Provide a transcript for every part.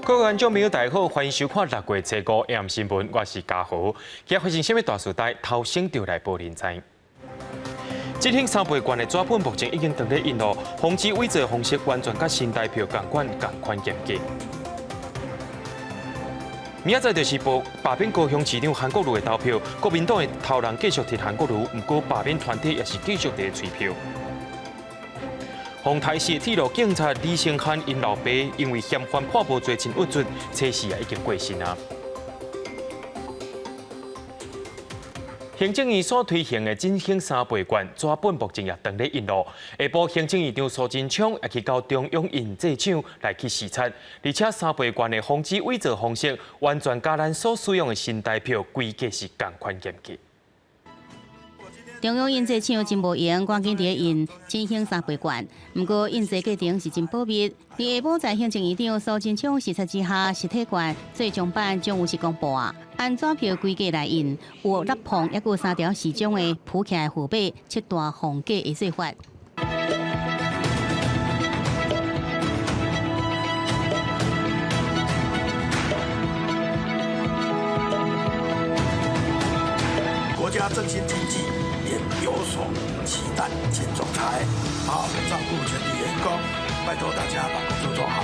各位觀眾朋友，大家好，歡迎收看六月初五 AM 新聞，我是嘉豪。今日發生啥物大事代，頭先就來報您知。振興三倍券的紙本目前已經當咧印囉，防止偽造方式完全佮新台票仝款仝款驗價。明仔載就是報罷免高雄市長韓國瑜的投票，國民黨的頭人繼續提韓國瑜，毋過罷免團體也是繼續佇催票。鳳台市鐵路警察李成漢𪜶老爸因為嫌犯判無罪真鬱卒，初四也已經過身啊。行政院所推行的振興三倍券紙本目前也當咧印囉。下晡行政院長蘇貞昌也去到中央印製廠來去視察，而且三倍券的防止偽造方式，完全佮咱所使用的新台票規格是仝款嚴格。中央印製廠真無閒，趕緊佇咧印振興三倍券。毋過印製過程是真保密。佇下晡在行政院長蘇貞昌視察之下，實體券最終版將有是公布啊。按紙票規格來印，有立縫，抑閣有三條時鐘的譜起來號碼，七大防假的做法。國家振興經濟也有所期待，請總裁好好照顧全體員工，拜託大家把工作做好。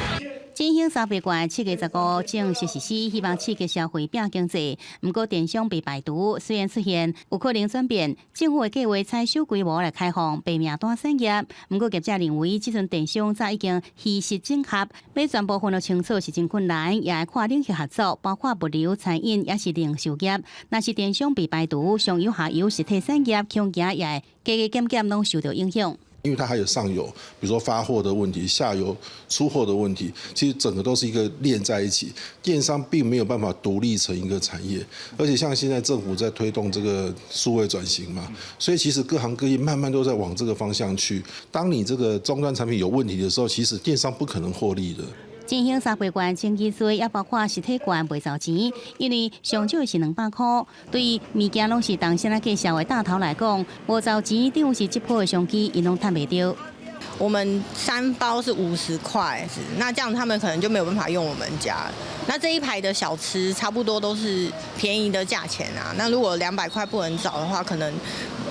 振興三倍券7月15正式實施，希望刺激消費拼經濟。毋過電商被排除，雖然出現有可能轉變，政府的計劃採小規模來開放白名單產業。毋過業者認為，這陣電商早已經虛實整合，欲全部分得清楚是真困難，也愛跨領域合作，包括物流、餐飲，抑是零售業。若是電商被排除，上游下游實體產業恐驚也會加加減減攏受著影響。因為它還有上游，比如說發貨的問題，下游出貨的問題，其實整個都是一個鏈在一起。電商並沒有辦法獨立成一個產業，而且像現在政府在推動這個數位轉型嘛，所以其實各行各業慢慢都在往這個方向去。當你這個終端產品有問題的時候，其實電商不可能獲利的。振興三倍券前期稅，也包括實體券袂賺錢，因為上少是200箍，對物件攏是當時仔計數的大頭來講，無賺錢等於是這波的商機，𪜶攏趁袂著。我們三包是50塊，那這樣他們可能就沒有辦法用我們家。那這一排的小吃差不多都是便宜的價錢啊。那如果200塊不能找的話，可能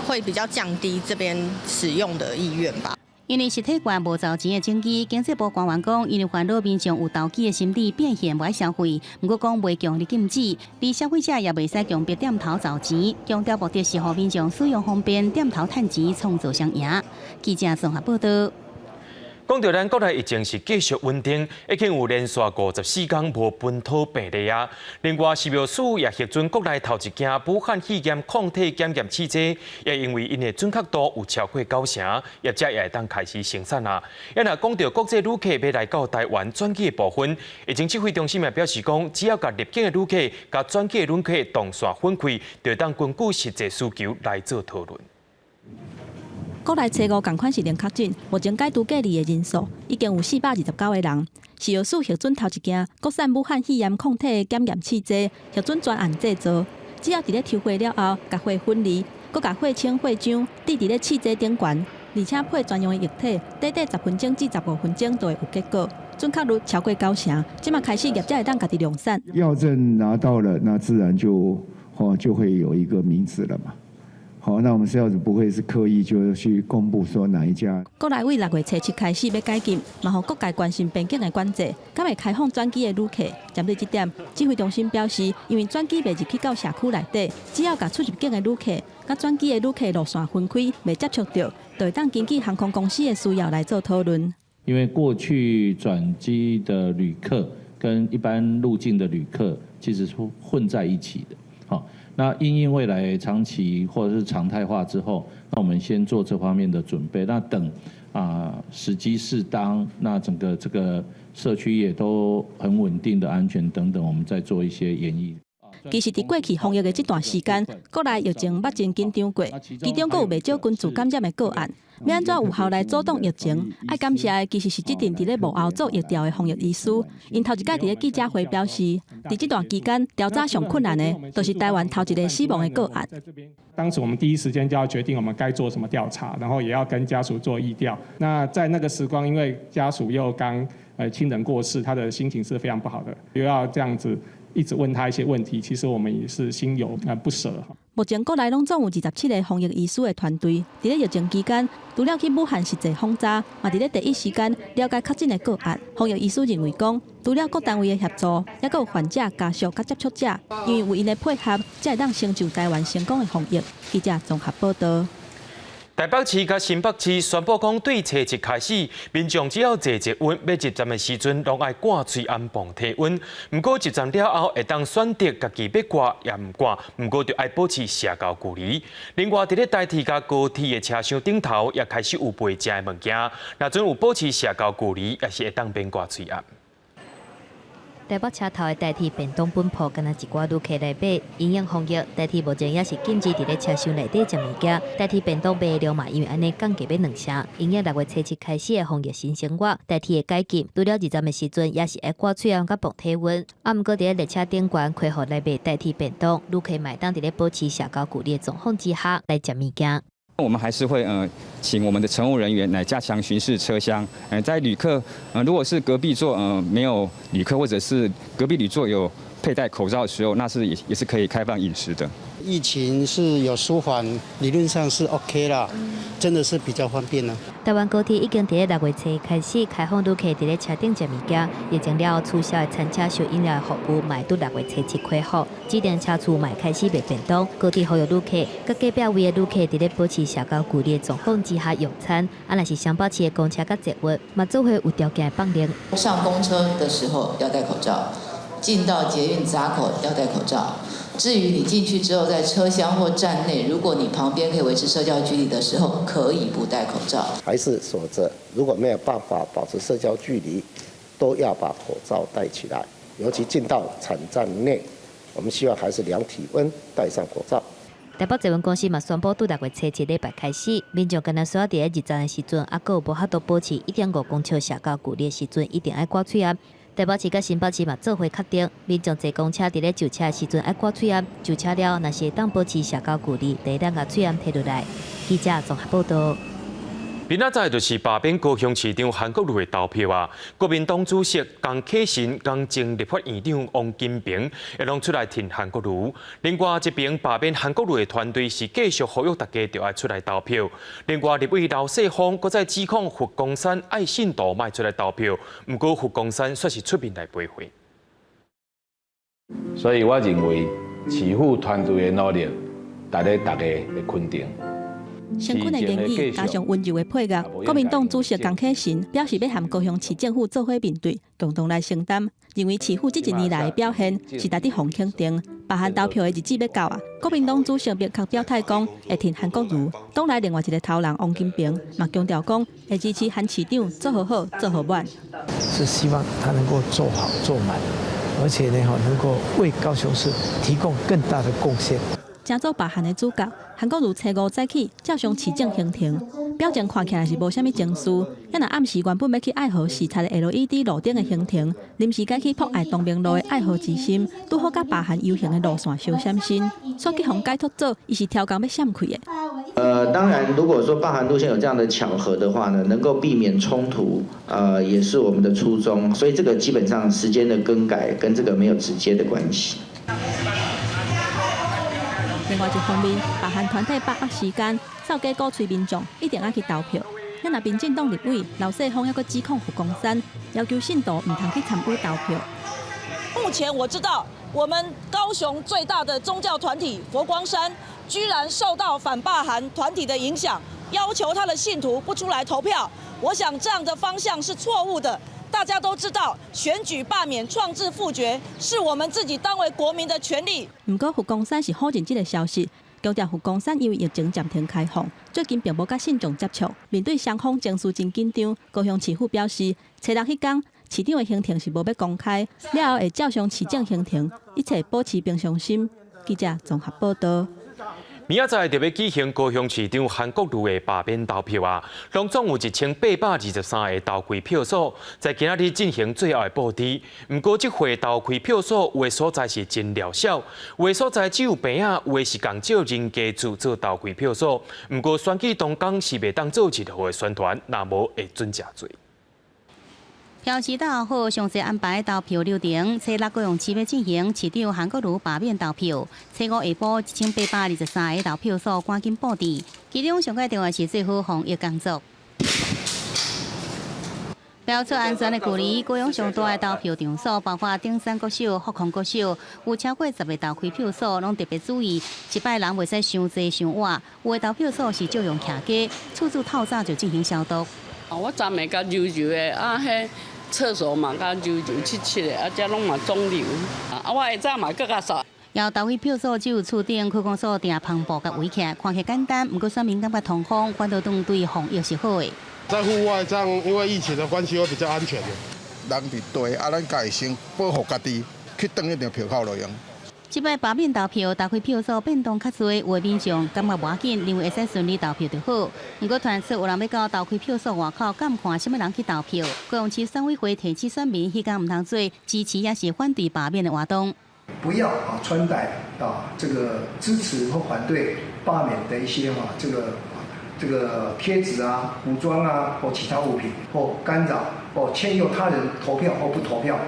會比較降低這邊使用的意願吧。因為實體券無賺錢的證據，經濟部官員講，因為煩惱民眾有投機的心理變現無愛消費，毋過講袂強力禁止，而消費者也袂使強迫店頭賺錢，強調目的是予民眾使用方便，店頭趁錢創造雙贏。記者綜合報道。講到咱國內疫情是繼續穩定，已經有連續54天無本土病例啊。另外，食藥署也核准國內頭一件武漢肺炎抗體檢驗試劑，也因為𪜶的準確度有超過9成，業者也會當開始生產啊。啊若講到國際旅客欲來到台灣轉機的部分，疫情指揮中心也表示講，只要共入境的旅客佮轉機的旅客動線分開，就會當根據實際需求來做討論。國內初五仝款是零確診，目前解除隔離的人數已經有429個人。食藥署核准頭一件國產武漢肺炎抗體的檢驗試劑，核准專案製造。只要佇咧抽血了後，共血分離，閣共血清、血漿滴佇咧試劑頂懸，而且配專用的液體，短短10分鐘至15分鐘就會有結果，準確率超過9成。這馬開始業者會當家己量產。藥證拿到了，那自然就會有一個名字了嘛。好，那我們食藥署不會是刻意就去公布說哪一家。國內為6月初七開始欲解禁，嘛予各界關心邊境的管制，敢會開放轉機的旅客。針對這點，指揮中心表示，因為轉機袂入去到社區內底，只要共出入境的旅客、佮轉機的旅客路線分開，袂接觸著，就會當根據航空公司的需要來做討論。因為過去轉機的旅客跟一般入境的旅客其實是混在一起的，好。那因應未來長期或者是常態化之後，那我們先做這方面的準備。那等時機適當，那整個這個社區也都很穩定的安全等等，我們再做一些研議。其實，佇過去防疫的這段時間，國內疫情捌真緊張過，其中閣有袂少群聚感染的個案。欲按怎有效來阻擋疫情？愛感謝的其實是這陣佇咧幕後做疫調的防疫醫師。𪜶頭一擺佇咧記者會表示，佇這段期間調查上困難的，就是台灣頭一个死亡的個案。當時我們第一時間就要決定我們該做什麼調查，然後也要跟家屬做疫調。那在那個時光，因為家屬又剛親人過世，他的心情是非常不好的，又要這樣子一直問他一些問題，其實我們也是心有不捨。目前國內攏總有27個防疫醫師的團隊，佇咧疫情期間，除了去武漢實際訪查，嘛佇咧第一時間了解確診的個案。防疫醫師認為講，除了各單位的協助，猶閣有患者家屬佮接觸者，因為有𪜶的配合，才會當成就台灣成功的防疫。記者綜合報道。台北市佮新北市宣布講，對初七開始，民眾只要坐捷運欲入站的時陣，攏愛掛喙罨磅體溫。毋過入站了後，會當選擇家己欲掛抑毋掛，毋過著愛保持社交距離。另外，佇咧台鐵佮高鐵的車廂頂頭，也開始有賣食的物件。若準有保持社交距離，也是會當免掛喙罨。台北車頭的台鐵便當本鋪，敢若一寡旅客來買。因應防疫，台鐵目前也是禁止佇咧車廂內底食物件。台鐵便當賣的量嘛，因為按呢降低欲兩成。因應6月初七開始的防疫新生活，台鐵會解禁，除了入站的時陣，也是愛掛喙罨佮磅體溫。啊，毋過佇咧列車頂懸開放來賣台鐵便當，旅客嘛會當佇咧保持社交距離的狀況之下來食物件。我們還是會請我們的乘務人員來加強巡視車廂。在旅客如果是隔壁座沒有旅客，或者是隔壁旅座有佩戴口罩的時候，那是也是可以開放飲食的。疫情是有舒緩，理論上是 OK 啦，真的是比較方便啦。台灣高鐵已經佇咧6月初開始開放旅客佇咧車頂食物件，疫情了後取消的餐車售飲料的服務，嘛會佇6月初七恢復。指定車次嘛會開始賣便當。高鐵呼籲旅客，佮隔壁位的旅客佇咧保持社交距離的狀況之下用餐。啊，若是雙北市的公車佮捷運，嘛做伙有條件的放靈。上公車的時候要戴口罩，進到捷運閘口要戴口罩。至於你進去之後，在車廂或站內，如果你旁邊可以維持社交距離的時候，可以不戴口罩。還是守著，如果沒有辦法保持社交距離，都要把口罩戴起來。尤其進到場站內，我們希望還是量體溫，戴上口罩。台北捷運公司嘛宣布，對6月初七禮拜開始，民眾敢若需要佇咧入站的時陣，猶閣有無法度保持1.5公尺社交距離的時陣，一定愛掛喙罨。台北市佮新北市嘛做伙確定，民眾坐公車佇咧就車的時陣愛掛喙罨，就車了若是會當保持社交距離，就會當共喙罨提落來。記者綜合報道。明仔載就是罷免高雄市長韓國瑜的投票啊！國民黨主席江啟臣、佮前立法院長王金平會攏出來挺韓國瑜。另外一邊罷免韓國瑜的團隊是繼續呼籲大家著愛出來投票。另外立委劉世鋒閣再指控佛光山愛信徒莫出來投票，毋過佛光山煞是出面來駁回。所以我認為市府團隊的努力，值得大家的肯定。誠懇的言語加上溫柔的配樂，國民黨主席江啟臣表示欲和高雄市政府做伙面對，共同來承擔。認為市府這一年來的表現是值得予肯定。罷韓投票的日子欲到啊，國民黨主席明確表態講會挺韓國瑜。黨內另外一個頭人王金平嘛強調講會支持韓市長做予好，做予滿。是希望他能夠做好做滿，而且呢，能夠為高雄市提供更大的貢獻。成做罷韓的主角，韓國瑜初五早起照常市政行程，表情看起來是無啥物情緒。猶若暗時原本欲去愛河視察的 LED 路燈的行程，臨時改去博愛東明路的愛河之心，拄好佮罷韓遊行的路線相閃身，煞去予解脫做，伊是超工欲閃開的。當然，如果說罷韓路線有這樣的巧合的話呢，能夠避免衝突，也是我們的初衷。所以這個基本上時間的更改跟這個沒有直接的關係。另外一方面，罷韓團體把握時間，掃街鼓吹民眾一定愛去投票。若民進黨立委劉世鋒猶閣指控佛光山，要求信徒毋通去參與投票。目前我知道，我們高雄最大的宗教團體佛光山，居然受到反罷韓團體的影響，要求他的信徒不出來投票。我想這樣的方向是錯誤的。大家都知道，選舉罷免、創制複決是我們自己當為國民的權利。毋過佛光山是否認這個消息，強調佛光山因為疫情暫停開放，最近並無佮信眾接觸。面對雙方情緒真緊張，高雄市府表示，初六彼工市長的行程是無欲公開，了後會照常市政行程，一切保持平常心。記者綜合報道。明仔載就欲舉行高雄市長韓國瑜的罷免投票啊，攏總有1823個投開票所，在今仔日進行最後的布置。毋過這回投開票所有的所在是真潦小，有的所在只有棚仔，有的是共借人家厝做投開票所。毋過選舉當工是袂當做任何的宣傳，若無會準誠濟。票時到好，詳細安排投票流程。初六高雄市欲進行市長韓國瑜罷免投票。初五下晡1823個投票所趕緊佈置，其中上蓋重要是做好防疫工作。標出安全的距離，高雄上大的投票場所包括頂山國小、福康國小，有超過十個投開票所，攏特別注意，這擺人袂使傷濟傷倚。有的投票所是照樣徛家，厝主透早就進行消毒。我昨暝共揉揉的，啊，彼廁所嘛共揉揉拭拭的，啊，這攏嘛腫瘤。啊，我下早嘛閣共掃。要投開票所只有厝頂區公所訂帆布佮圍起來，看起來簡單，毋過選民感覺通風，反倒當對防疫是好的。在戶外這樣，因為疫情的關係會比較安全的。人佇地，啊，咱家己先保護家己，去轉彼張票口就用。這擺罷免投票，投開票所變動較濟，有的民眾感覺無要緊，認為會使順利投票就好。毋過傳出有人欲到投開票所外口監看啥物人去投票。高雄市選委會提醒選民，彼工毋通做支持抑是反對罷免的活動。不要啊穿戴啊這個支持或反對罷免的一些哈這個貼紙啊、服裝啊或其他物品，或干擾或勸誘他人投票或不投票。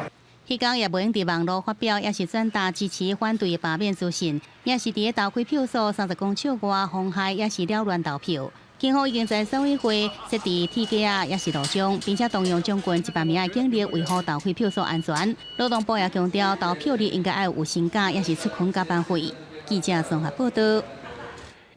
彼工也袂用佇網路發表，抑是轉達支持反對罷免資訊，抑是佇咧投開票所30公尺外妨害，抑是擾亂投票。警方已經在選委會設置鐵格仔，抑是路障，並且動用將近100名的警力維護投開票所安全。勞動部也強調，投票日應該愛有薪假，抑是出勤加班費。記者綜合報道。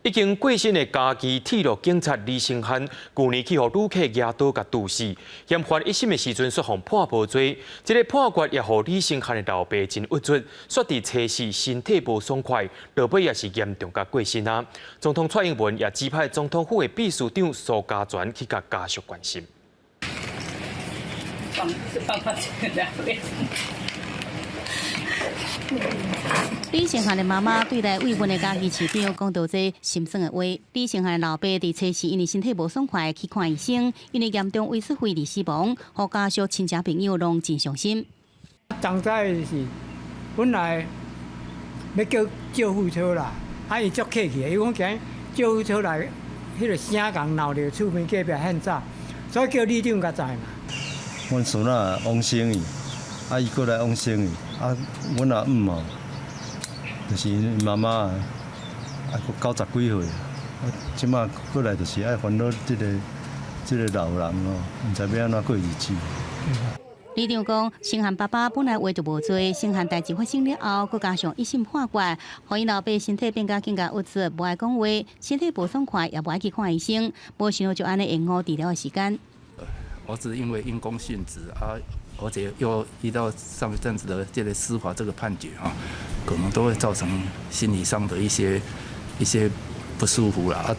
已經過身的嘉義鐵路警察李承翰，舊年去予旅客舉刀共毒死，嫌犯一審的時陣煞予判無罪。這个判決也予李承翰的老爸真鬱卒，煞佇初四身體無爽快，落尾也是嚴重共過身啊。總統蔡英文也指派總統府的秘書長蘇嘉全去共家屬關心。放放放兩邊。李承翰的媽媽對來慰問的嘉義市長講到這心酸的話。李承翰的老爸佇初四因為身體無爽快去看醫生，因為嚴重萎縮肺而死亡，予家屬親戚朋友攏真傷心。當早是本來欲叫救護車啦，啊伊足客氣的，伊講驚救護車來，彼个聲共鬧著厝邊隔壁現早，所以叫里長共載嘛。阮孫仔往生去，啊伊閣來往生去，啊阮阿姆哦，就是𪜶媽媽啊，閣90幾歲，啊這馬閣來就是愛煩惱這個老人哦，毋知欲按怎過日子。里長講，承翰爸爸本來話就無濟，承翰代誌發生了後，閣加上一審判決，予𪜶老爸身體變甲更加鬱卒，無愛講話，身體無爽快，也無愛去看醫生，無想到就按呢延誤治療的時間。兒子因為因公殉職啊，而且又遇到上一陣子的這個司法這個判決啊，可能都會造成心理上的一些不舒服啦。啊，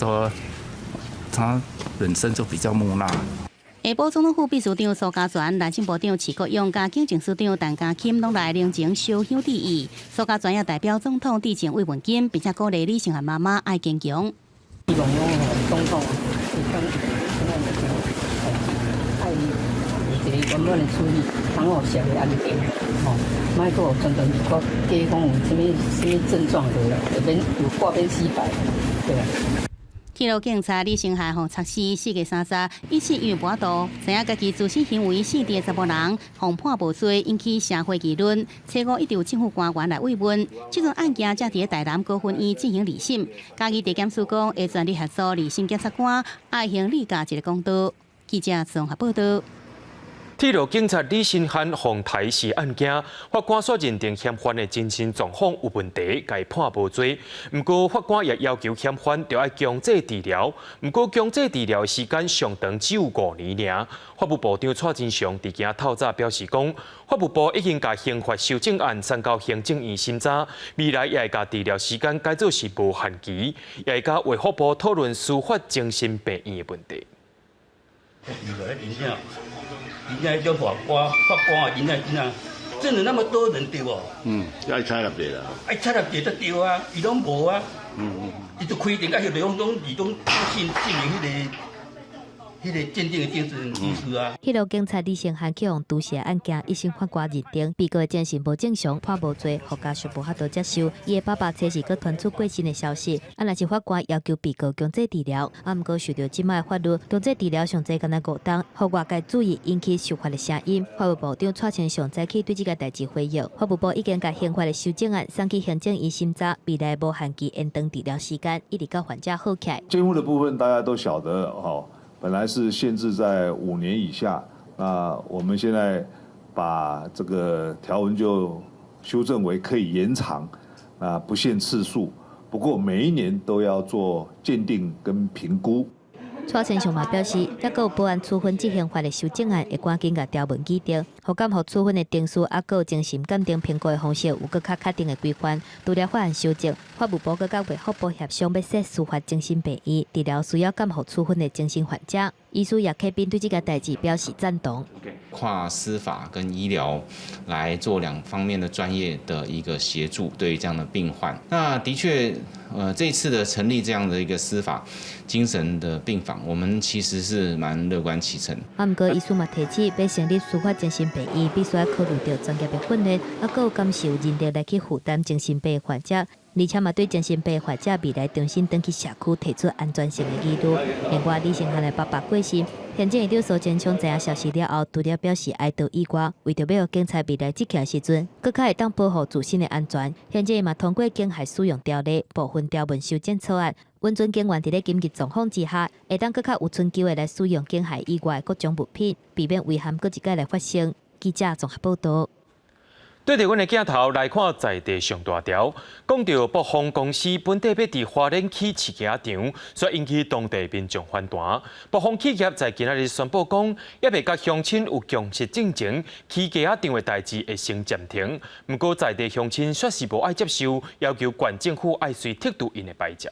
他本身就比較木訥。下晡總統府秘書長蘇嘉全、內政部長徐國勇、佮警政署長陳家欽攏來靈前燒香致意。蘇嘉全也代表總統致贈慰問金，並且鼓勵李承翰媽媽愛堅強。希望講總統會當愛有一個圓滿的處理，通予社會安定，吼，莫閣有傳傳一寡假講有啥物啥物症狀就就免有掛免死牌，對啊。鐵路警察李承翰予插死，4月30，一審因為無法度，知影家己自身行為死佇的查埔人，予判無罪，引起社會議論。初五一直有政府官員來慰問，這樁案件正佇台南高分院進行二審。嘉義地檢署講會全力協助二審檢察官，愛行理共一個公道。記者綜合報道。鐵路警察李承翰予刣死案件，法官煞認定嫌犯的精神狀況有問題，共伊判無罪。毋過法官也要求嫌犯著愛強制治療，毋過強制治療的時間上長只有5年爾。法務部長蔡清祥佇今透早表示講，法務部已經共刑法修正案送到行政院審查，未來也會共治療時間改做是無限期，也會佮衛福部討論司法精神病院的問題。真正彼種法官，法官啊，真正真正，真的那麼多人對無？嗯，愛採納者啦。愛採納者才對啊，伊攏無啊。伊就開庭甲彼個攏攏伊攏信信任彼個彼个鉴定的精神医师啊。彼落警察李成汉去予毒蛇案件，一审法官认定被告的精神无正常，判无罪，予家属无法度接受。伊的爸爸初时阁传出过身的消息，啊，若是法官要求被告强制治疗，啊，毋过受著这摆的法律，强制治療上濟干焦五冬，予外界注意引起受罰的聲音。法務部長蔡清祥早起對這个代誌回應，法務部已經共刑法的修正案送去行政院審查，未來無限期延長治療時間，一直到患者好起來。監護的部分大家都曉得，哦，本來是限制在5年以下，那我們現在把這個條文就修正為可以延長，啊，不限次數，不過每一年都要做鑑定跟評估。蔡清祥嘛表示，猶閣有保安處分執行法的修正案，會趕緊共條文擬定，予監護處分的程序，猶閣有精神鑑定評估的方式，有閣較確定的規範。除了法案修正，法務部閣佮衛福部協商，欲設司法精神病院，治療需要監護處分的精神患者。醫師葉克斌對這个代誌表示贊同。跨司法跟醫療來做兩方面的專業的一個協助，對於這樣的病患，那的確，這次的成立這樣的一個司法精神的病房，我們其實是蠻樂觀其成。啊，毋過醫師嘛提醒，欲成立司法精神病院，必須愛考慮著專業的訓練，猶閣有監視有人力來去負擔精神病患者。而且嘛，對精神病患者未來重新轉去社區提出安全性的疑慮。另外，李承翰的爸爸過身，行政院長蘇貞昌知影消息了後，除了表示哀悼以外，為著欲予警察未來執勤時陣，閣較會當保護自身的安全，行政院嘛通過警械使用條例部分條文修正草案，允准警員佇咧緊急狀況之下，會當閣較有春秋的來使用警械以外的各種物品，避免遺憾閣一擺來發生。記者綜合報導。對著阮的鏡頭來看，在地上大條，講著卜蜂公司本底欲佇花蓮起飼雞仔場，煞引起當地民眾反彈。卜蜂企業在今仔日宣布講，猶未佮鄉親有共識進前，起雞仔場的代誌會先暫停。毋過在地鄉親煞是無愛接受，要求縣政府愛隨撤除𪜶的牌照。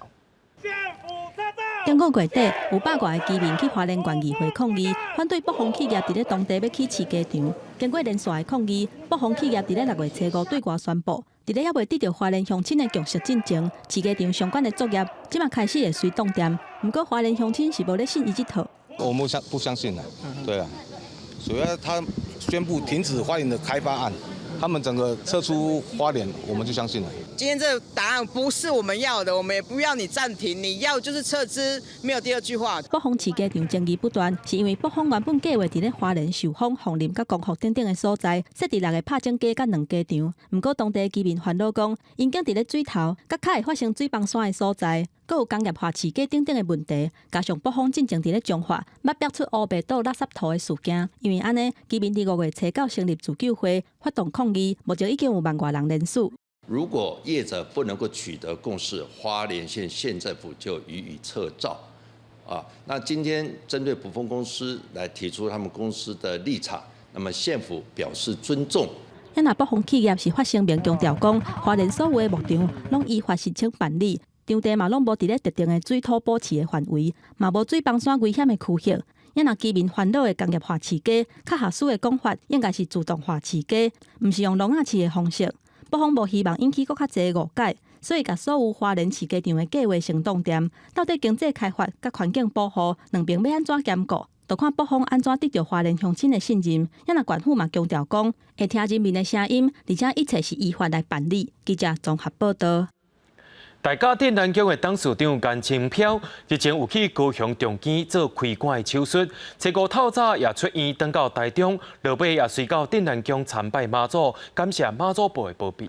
頂個月底，有百外个居民去花蓮縣議會抗議，反對卜蜂企業佇咧當地欲起飼雞場。經過連續的抗議，卜蜂企業佇咧6月初五對外宣布，佇咧猶未得著花蓮鄉親的共識進前，飼雞場相關的作業，這馬開始會隨凍電。毋過花蓮鄉親是無咧信伊這套。我們不相信啦，對啊，主要他宣布停止花蓮的開發案，他們整個撤出花蓮，我們就相信了。今天這個答案不是我們要的，我們也不要你暫停，你要就是撤資，沒有第二句話。卜蜂飼雞場爭議不斷，是因為卜蜂原本計劃佇咧花蓮壽豐、鳳林佮光復等等的所在設置六个拍種雞佮卵雞場，毋過當地居民煩惱講，𪜶間佇咧水頭佮較會發生水崩山的所在，閣有工業化飼雞等等的問題，加上卜蜂進前佇咧彰化，捌逼出烏白倒垃圾塗的事件，因為按呢，居民佇5月初九成立自救會，發動抗議，目前已經有萬外人聯署。如果業者不能夠取得共識，花蓮縣縣政府就予以撤照。啊，那今天針對卜蜂公司來提出他們公司的立場，那麼縣府表示尊重。若卜蜂企業是發聲明強調講，花蓮所有的牧場攏依法申請辦理，場地嘛攏無佇咧特定的水土保持的範圍，嘛無水崩山危險的區域。若居民煩惱的工業化飼雞，較合適的講法應該是自動化飼雞，毋是用籠仔飼的方式。卜蜂無希望引起閣較濟誤解，所以共所有花蓮飼雞場的計劃先凍電。到底經濟開發佮環境保護兩邊欲按怎兼顧？就看卜蜂按怎得著花蓮鄉親的信任。若縣府嘛強調講，會聽人民的聲音，而且一切是依法來辦理。記者綜合報導。大甲鎮瀾宮的董事長顏清標日前有去高雄長庚做開肝的手術，初五透早也出院，轉到台中，落尾也隨到鎮瀾宮參拜媽祖，感謝媽祖婆的保庇。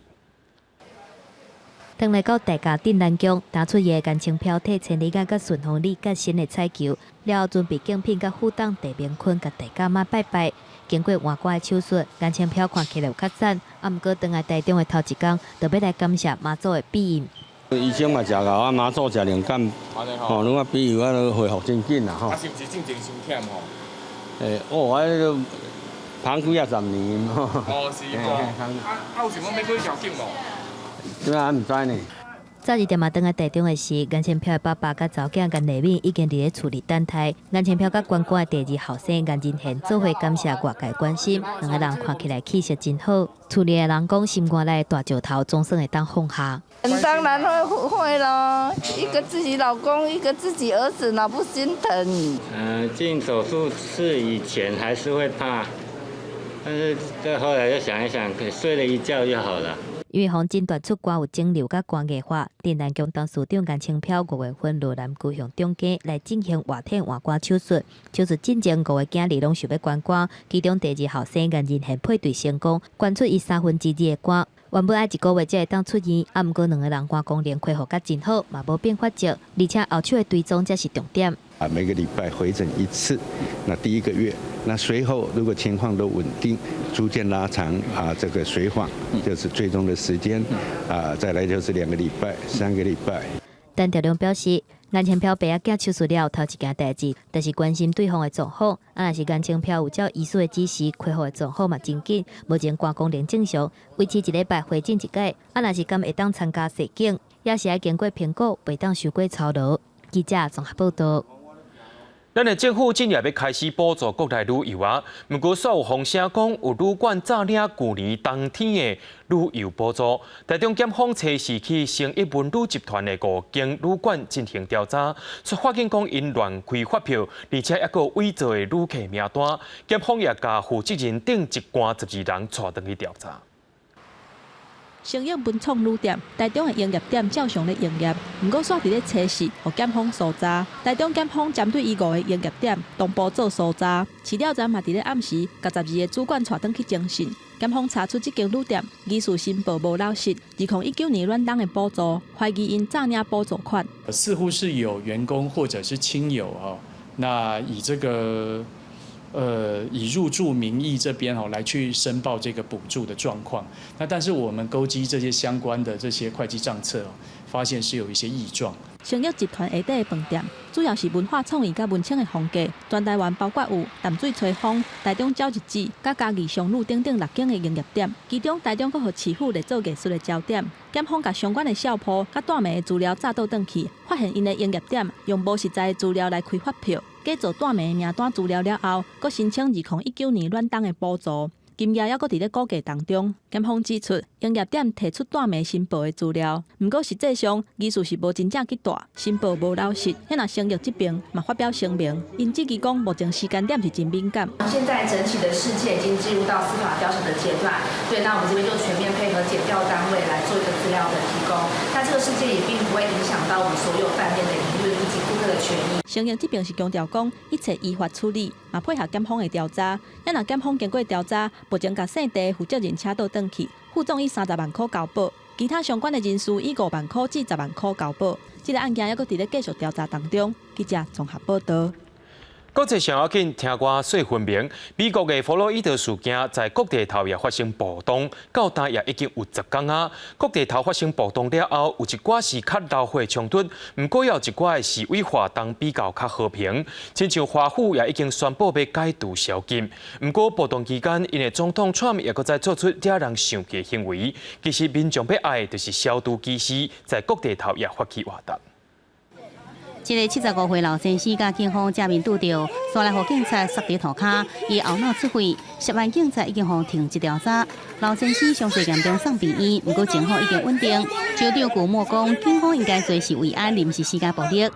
轉來到大甲鎮瀾宮，打出伊的顏清標替千里眼佮順風耳佮新的彩球，了後準備敬品佮副董鄭明坤共大甲媽拜拜。經過換肝的手術，顏清標看起來有較讚，啊，毋過轉來台中的頭一工，就欲來感謝媽祖的庇蔭。醫生嘛誠𠢕啊，媽祖誠靈感，吼，攏啊庇佑啊，恢復真緊啦，吼。啊，是毋是進前傷忝吼？欸，哦，啊，彼個芳幾仔十年。哦，是哦。啊，有想講欲閣調整無？這還毋知呢。早一點仔轉來台中的是，顏清標的爸爸佮查某囝顏麗敏已經佇咧厝裡等待。顏清標佮捐肝的第二後生顏仁賢做伙感謝外界關心，兩个人看起來氣色真好。厝裡的人講，心肝內的大石頭總算會當放下。當然會咯，一個自己老公，一個自己兒子，哪不心疼？進手術室以前還是會怕，但是再後來就想一想，睡了一覺就好了。因為予診斷出肝有腫瘤佮肝硬化，鎮瀾宮董事長顏清標5月份落南高雄中家來進行活體換肝手術。手術進前五个囝兒攏想欲捐肝，其中第二後生顏仁賢配對成功，捐出伊2/3的肝。原本愛一個月才會當出院，啊，毋過兩个人肝功能恢復甲真好，嘛無併發症，而且後手的追蹤才是重點。啊，每個禮拜回診一次，那第一個月，那隨後如果情況都穩定，逐漸拉長啊，這個隨訪就是追蹤的時間，啊，再來就是2個禮拜、3個禮拜。陳德龍表示，顏清標爸仔囝手術了，頭一件代誌，就是關心對方的狀況。啊，若是顏清標有照醫師的指示，恢復的狀況嘛真緊，目前肝功能正常，維持一禮拜回診一擺。啊，若是敢會當參加體檢，也是愛經過評估，袂當傷過操勞。記者綜合報道。咱的政府今日欲開始補助國內旅遊啊，毋過煞有風聲講有旅館詐領舊年冬天的旅遊補助。台中檢方初時去成邑文旅集團的五間旅館進行調查，煞發現講𪜶亂開發票，而且猶閣有偽造的旅客名單。檢方也共負責人等一干12人帶轉去調查。成邑文創旅店台中的營業點照常咧營業，毋過煞佇咧初四，予檢方搜查。台中檢方針對伊五个營業點同步做搜查，飼料站嘛佇咧暗時，共12个主管帶轉去偵訊。檢方查出這間旅店疑似申報無老實，2019年暖冬的補助，懷疑𪜶詐領補助款。似乎是有員工或者是親友哦，那以這個。以入住名義這邊哦來去申報這個補助的狀況，那但是我們勾稽這些相關的這些會計賬冊，發現是有一些異狀。成邑集團下底的飯店，主要是文化創意佮文青的風格。全台灣包括有淡水吹風、台中鳥日子、佮嘉義商旅等等六間的營業點，其中台中閣予市府列做藝術的焦點。檢方共相關的痟鋪佮硩名的資料查倒轉去，發現𪜶的營業點用無實在的資料來開發票，假造硩名的名單資料了後，閣申請2019年暖冬的補助。金額猶閣佇咧估計當中。檢方指出，營業點提出硩名申報的資料，毋過實際上疑似是無真正去硩，申報無老實。遐若成邑這邊嘛發表聲明，𪜶質疑講目前時間點是真敏感。現在整體的事件已經進入到司法調查的階段，對，那我們這邊就全面配合檢調單位來做一個資料的提供。那這個事件也並不會影響到我們所有飯店的營運以及顧客的權益。成邑這邊是強調講，一切依法處理，嘛配合檢方的調查。遐若檢方經過調查，目前共姓鄭負責人請倒轉去，副總以30萬箍交保，其他相關的人士以5萬箍至10萬箍交保。這个案件猶閣佇咧繼續調查當中。記者綜合報道。國際上要緊，聽歌說分明。美國的弗洛伊德事件在各地頭也發生暴動，到今也已經有10工啊。各地頭發生暴動了後，有一寡是較流血衝突，毋過也有一寡的示威活動比較較和平。親像華府也已經宣布欲解除宵禁。毋過暴動期間，𪜶的總統川普也閣再做出惹人生氣的行為。其實民眾欲愛的就是消除歧視，在各地頭也發起活動。這个75歲老先生佮警方正面拄著，煞來予警察殺佇塗跤，伊懊惱出血，涉案警察已經予停職調查。老先生傷勢嚴重送病院，毋過情況已經穩定。州長古莫講，警方應該做是維安，毋是施加暴力。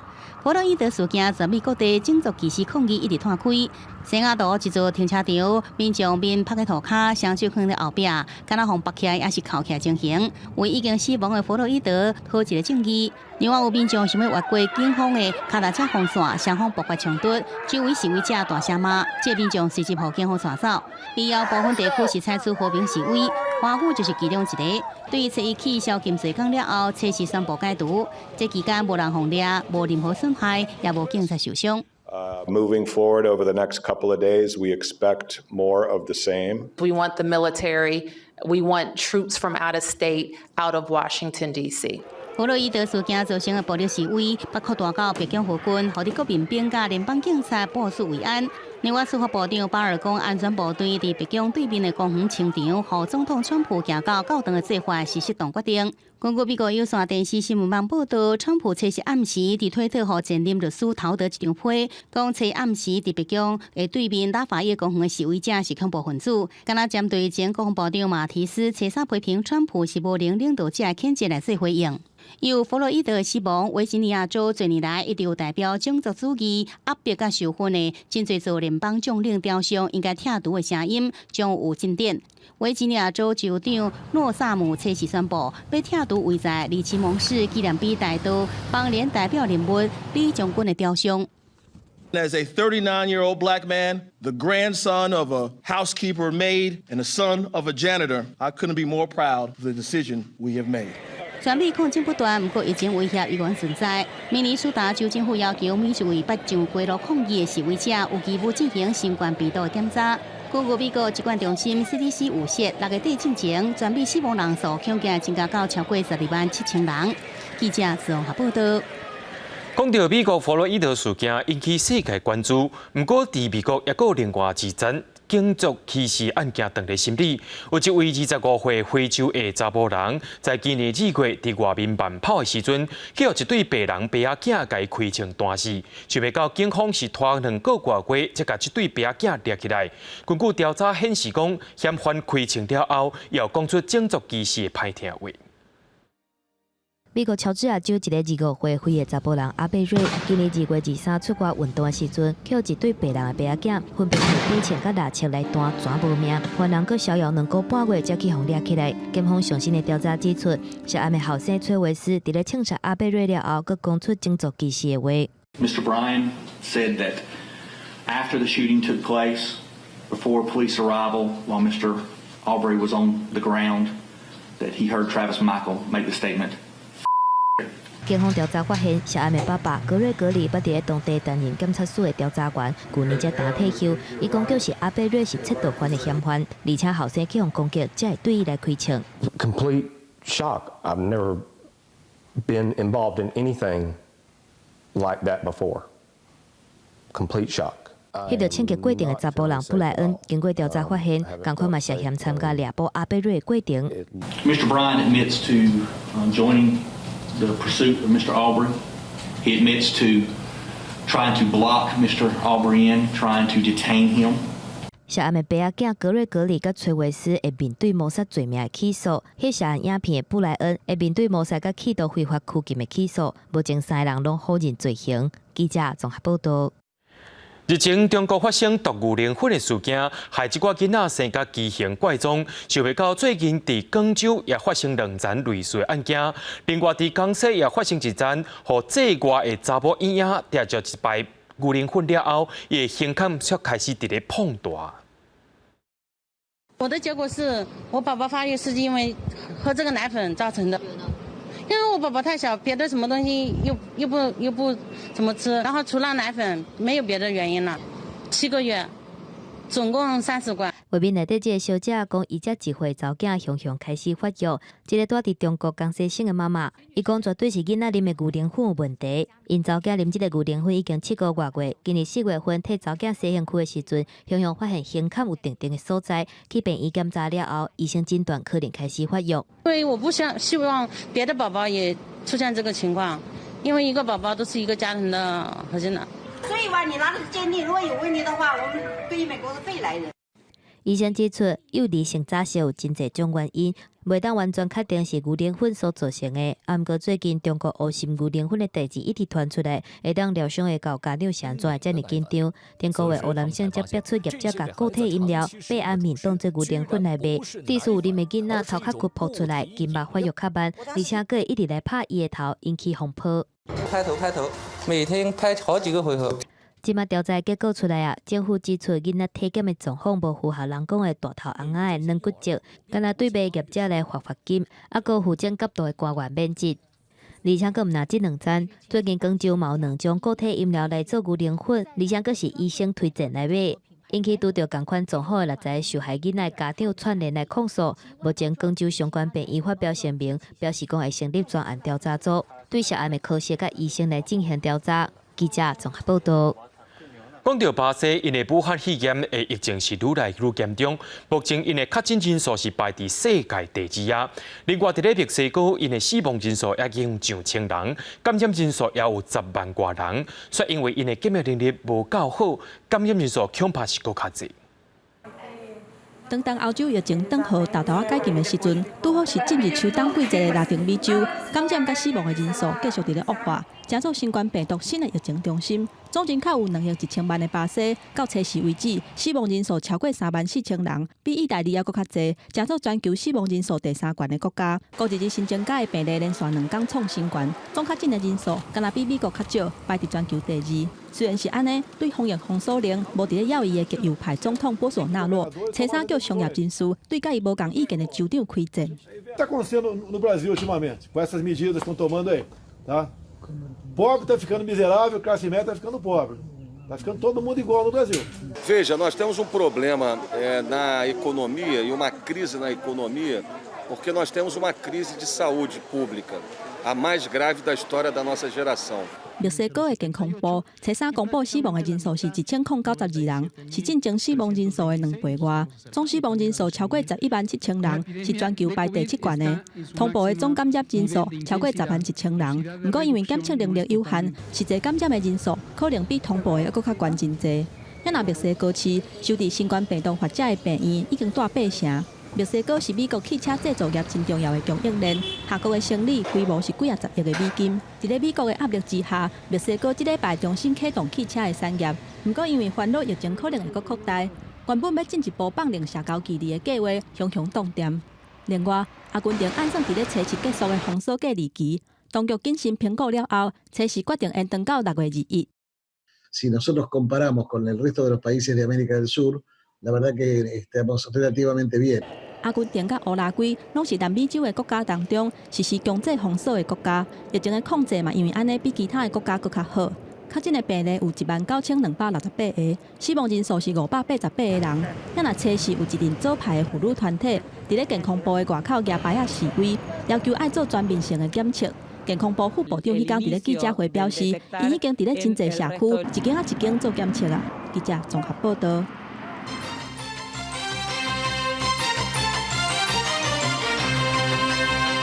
弗洛伊德事件全美各地種族歧視抗議一直湠開。西雅圖一座停車場，民眾面趴佇塗跤，雙手囥佇後壁，敢若予縛起來，抑是銬起來情形，為已經死亡的弗洛伊德討一个正義。另外有民眾想欲越過警方的跤踏車防線，雙方爆發衝突，周圍示威者大聲罵，這民眾隨即予警方帶走。以後部分地區是採取和平示威，華府就是其中一个。對於初一起宵禁濟工了後，初四宣布解除，這期間無人予掠，無任何損害，也無警察受傷。 Moving forward over the next couple of days, we expect more of the same. We want the military, we want troops from out of state, out of Washington, D.C. 弗洛伊德事件造成的暴力示威，北擴大到白宮附近，予美國民兵佮聯邦警察部署維安。另外，司法部長巴爾講，安全部隊佇白宮對面的公園清場，予總統川普行到教堂的做法是適當決定。根據美國有線電視新聞網報道，川普初四暗時佇推特予前任律師偷得一張批，講初暗時佇白宮的對面拉法葉公園的示威者是恐怖分子。敢若針對前國防部長馬提斯初三批評川普是無能領導者的譴責來做回應。由弗洛伊德死亡，維吉尼亞州濟年來一直有代表種族主義壓迫佮仇恨的真濟座聯邦將領雕像應該拆除的聲音將有進展。維吉尼亞州州長諾薩姆初時宣布，欲拆除位在里奇蒙市紀念碑大道邦聯代表人物李將軍的雕像。 As a 39-year-old black man, the grandson of a housekeeper maid and the son of a janitor, I couldn't be more proud of the decision we have made. 全美抗爭不斷，毋過疫情威脅依然存在。明尼蘇達州政府要求每一位欲上街路抗議的示威者有義務進行新冠病毒的檢查。根據美國疾管中心 CDC 預測，6月底進前，全美死亡人數恐驚增加到超過12萬7千人。記者綜合報道。講到美國弗洛伊德事件引起世界關注，毋過佇美國猶閣有另外一樁種族歧視案件當咧審理，有一位25歲非洲裔查埔人，在今年2月佇外面慢跑的時陣，去予一對白人爸仔囝共伊開槍彈死，想袂到警方是拖2個外月才共這對爸仔囝掠起來。根據調查顯示，講嫌犯開槍了後，又講出種族歧視的歹聽話。美國喬治亞州一个25歲非裔查埔人阿貝瑞，今年2月23出外運動的時陣，予一對白人的爸仔囝分別用短槍佮獵槍來彈，全無命。犯人閣逍遙2個半月，才去予掠起來。檢方上新的調查指出，涉案的後生崔維斯佇咧槍殺阿貝瑞了後，閣講出種族歧視的話。 Mr. Bryan said that after the shooting took place, before police arrival, while Mr. Arbery was on the ground, that he heard Travis Michael make the statement. 警方調查發現，涉案的爸爸格瑞格里捌佇咧當地擔任檢察署的調查員，舊年才剛退休。伊講就是阿貝瑞是竊盜犯的嫌犯，而且後生去予攻擊，才會對伊來開槍。 Complete shock. I've never been involved in anything like that before. Complete shock. 彼個槍擊過程的查埔人布萊恩，經過調查發現，仝款嘛涉嫌參加掠捕阿貝瑞的過程。 Mr. Bryan admits to joining the pursuit of Mr. Arbery. He admits to trying to block Mr. Arbery in, trying to detain him. 涉案的爸仔囝格瑞格里佮崔維斯會面對謀殺罪名的起訴，彼涉案影片的布萊恩會面對謀殺佮企圖非法拘禁的起訴。目前三个人攏否認罪行。記者綜合報道。日前，中國發生毒牛奶粉的事件，害這寡囡仔生甲畸形怪狀。想袂到最近佇廣州也發生兩樁類似的案件，另外佇江西也發生一樁，予製外的查某嬰仔食著一擺牛奶粉了後，伊的胸坎卻開始佇咧膨大。我的結果是我寶寶發育是因為喝這個奶粉造成的。因為我寶寶太小，別的什麼東西又不怎麼吃，然後除了奶粉，沒有別的原因了。7個月，總共30罐。畫面內底這个小姐講，伊才1歲查某囝雄雄開始發育。這个住佇中國江西省的媽媽，伊講絕對是囡仔啉的牛奶粉有問題。𪜶查某囝啉這个牛奶粉已經7個外月，今年4月份替查某囝洗身軀的時陣，雄雄發現胸坎有重重的所在，去病院檢查了後，醫生診斷可能開始發育。所以我不想希望別的寶寶也出現這個情況，因為一個寶寶都是一個家庭的核心的。所以話，你拿的是鑑定，如果有問題的話，我們對於美國是飛來人。醫生指出，幼兒性早熟有真濟種原因，袂當完全確定是牛奶粉所造成的。啊，毋過最近中國烏心牛奶粉的代誌一直傳出來，會當料想會到家長是按怎會遮爾緊張。頂個月湖南省才逼出業者共固體飲料白安眠當做牛奶粉來賣，致使有啉的囡仔頭殼骨膨出來，筋肉發育較慢，而且閣會一直來拍伊的頭，引起風波。拍頭拍頭，每天拍好幾個回合。這馬調查結果出來啊，政府指出囡仔體檢的狀況無符合人講的大頭翁仔的軟骨症，敢若對賣業者來罰罰金，猶閣負責監督的官員免職。而且閣毋若這兩樁，最近廣州嘛有兩種固體飲料來做牛奶粉，而且閣是醫生推薦來買，引起拄著仝款狀況的60個受害囡仔家長串聯來控訴。目前廣州相關病院發表聲明，表示講會成立專案調查組，對涉案的科室佮醫生來進行調查。記者綜合報道。講到巴西，𪜶的武漢肺炎的疫情是愈來愈嚴重，目前𪜶的確診人數是排佇世界第二啊。另外，佇咧墨西哥，𪜶的死亡人數也已經上千人，感染人數也有10萬外人。煞因為𪜶的檢疫能力無夠好，感染人數恐怕是閣較濟。當當歐洲疫情轉予沓沓仔解禁的時陣，拄好是進入秋冬季節的拉丁美洲，感染佮死亡的人數繼續佇咧惡化，成做新冠病毒新的疫情中心。總人口有2億1千萬的巴西，到初四為止，死亡人數超過3萬4千人，比義大利猶閣較濟，成做全球死亡人數第三懸的國家。五日日新增加的病例連續兩工創新懸，總確診的人數敢若比美國較少，排佇全球第二。雖然是按呢，對防疫封鎖令無佇咧猶豫的極右派總統波索納洛，初三叫商業人士對佮伊無仝意見的州長開戰。 Está acontecendo no Brasil ultimamente, com essas medidas que estão tomando aí, tá? Pobre está ficando miserável, classe média está ficando pobre. Está ficando todo mundo igual no Brasil. Veja, nós temos um problema na economia e uma crise na economia, porque nós temos uma crise de saúde pública, a mais grave da história da nossa geração. 墨西哥的健康部初三公布死亡的人數是1092人，是進前死亡人數的兩倍外。總死亡人數超過11萬7千人，是全球排第七懸的。通報的總感染人數超過10萬1千人，毋過因為檢測能力有限，實際感染的人數可能比通報的閣較懸真濟。若墨西哥市收治新冠病毒患者的病院已經蹛八成。墨西哥是美國汽車製造業真重要的供應鏈，下國的生理規模是幾仔十億的美金。佇咧美國的壓力之下，墨西哥這禮拜重新啟動汽車的產業。毋過因為煩惱疫情可能會閣擴大，原本欲進一步放寬社交距離的計劃，雄雄凍定。另外，阿根廷按算佇咧初七結束的封鎖隔離期，當局謹慎評估了後，初四決定延長到6月21。 Si nosotros comparamos con el resto de los países de América del Sur, la verdad que estamos relativamente bien. 阿根廷佮烏拉圭攏是南美洲的國家當中實施強制封鎖的國家，疫情的控制嘛，因為按呢比其他的國家閣較好。確診的病例有19,268個，死亡人數是588個人。遐若初四有一陣左派的婦女團體，佇咧健康部的外口舉牌仔示威，要求愛做全面性的檢測。健康部副部長彼工佇咧記者會表示，𪜶已經佇咧真濟社區一間仔一間做檢測啊。記者綜合報道。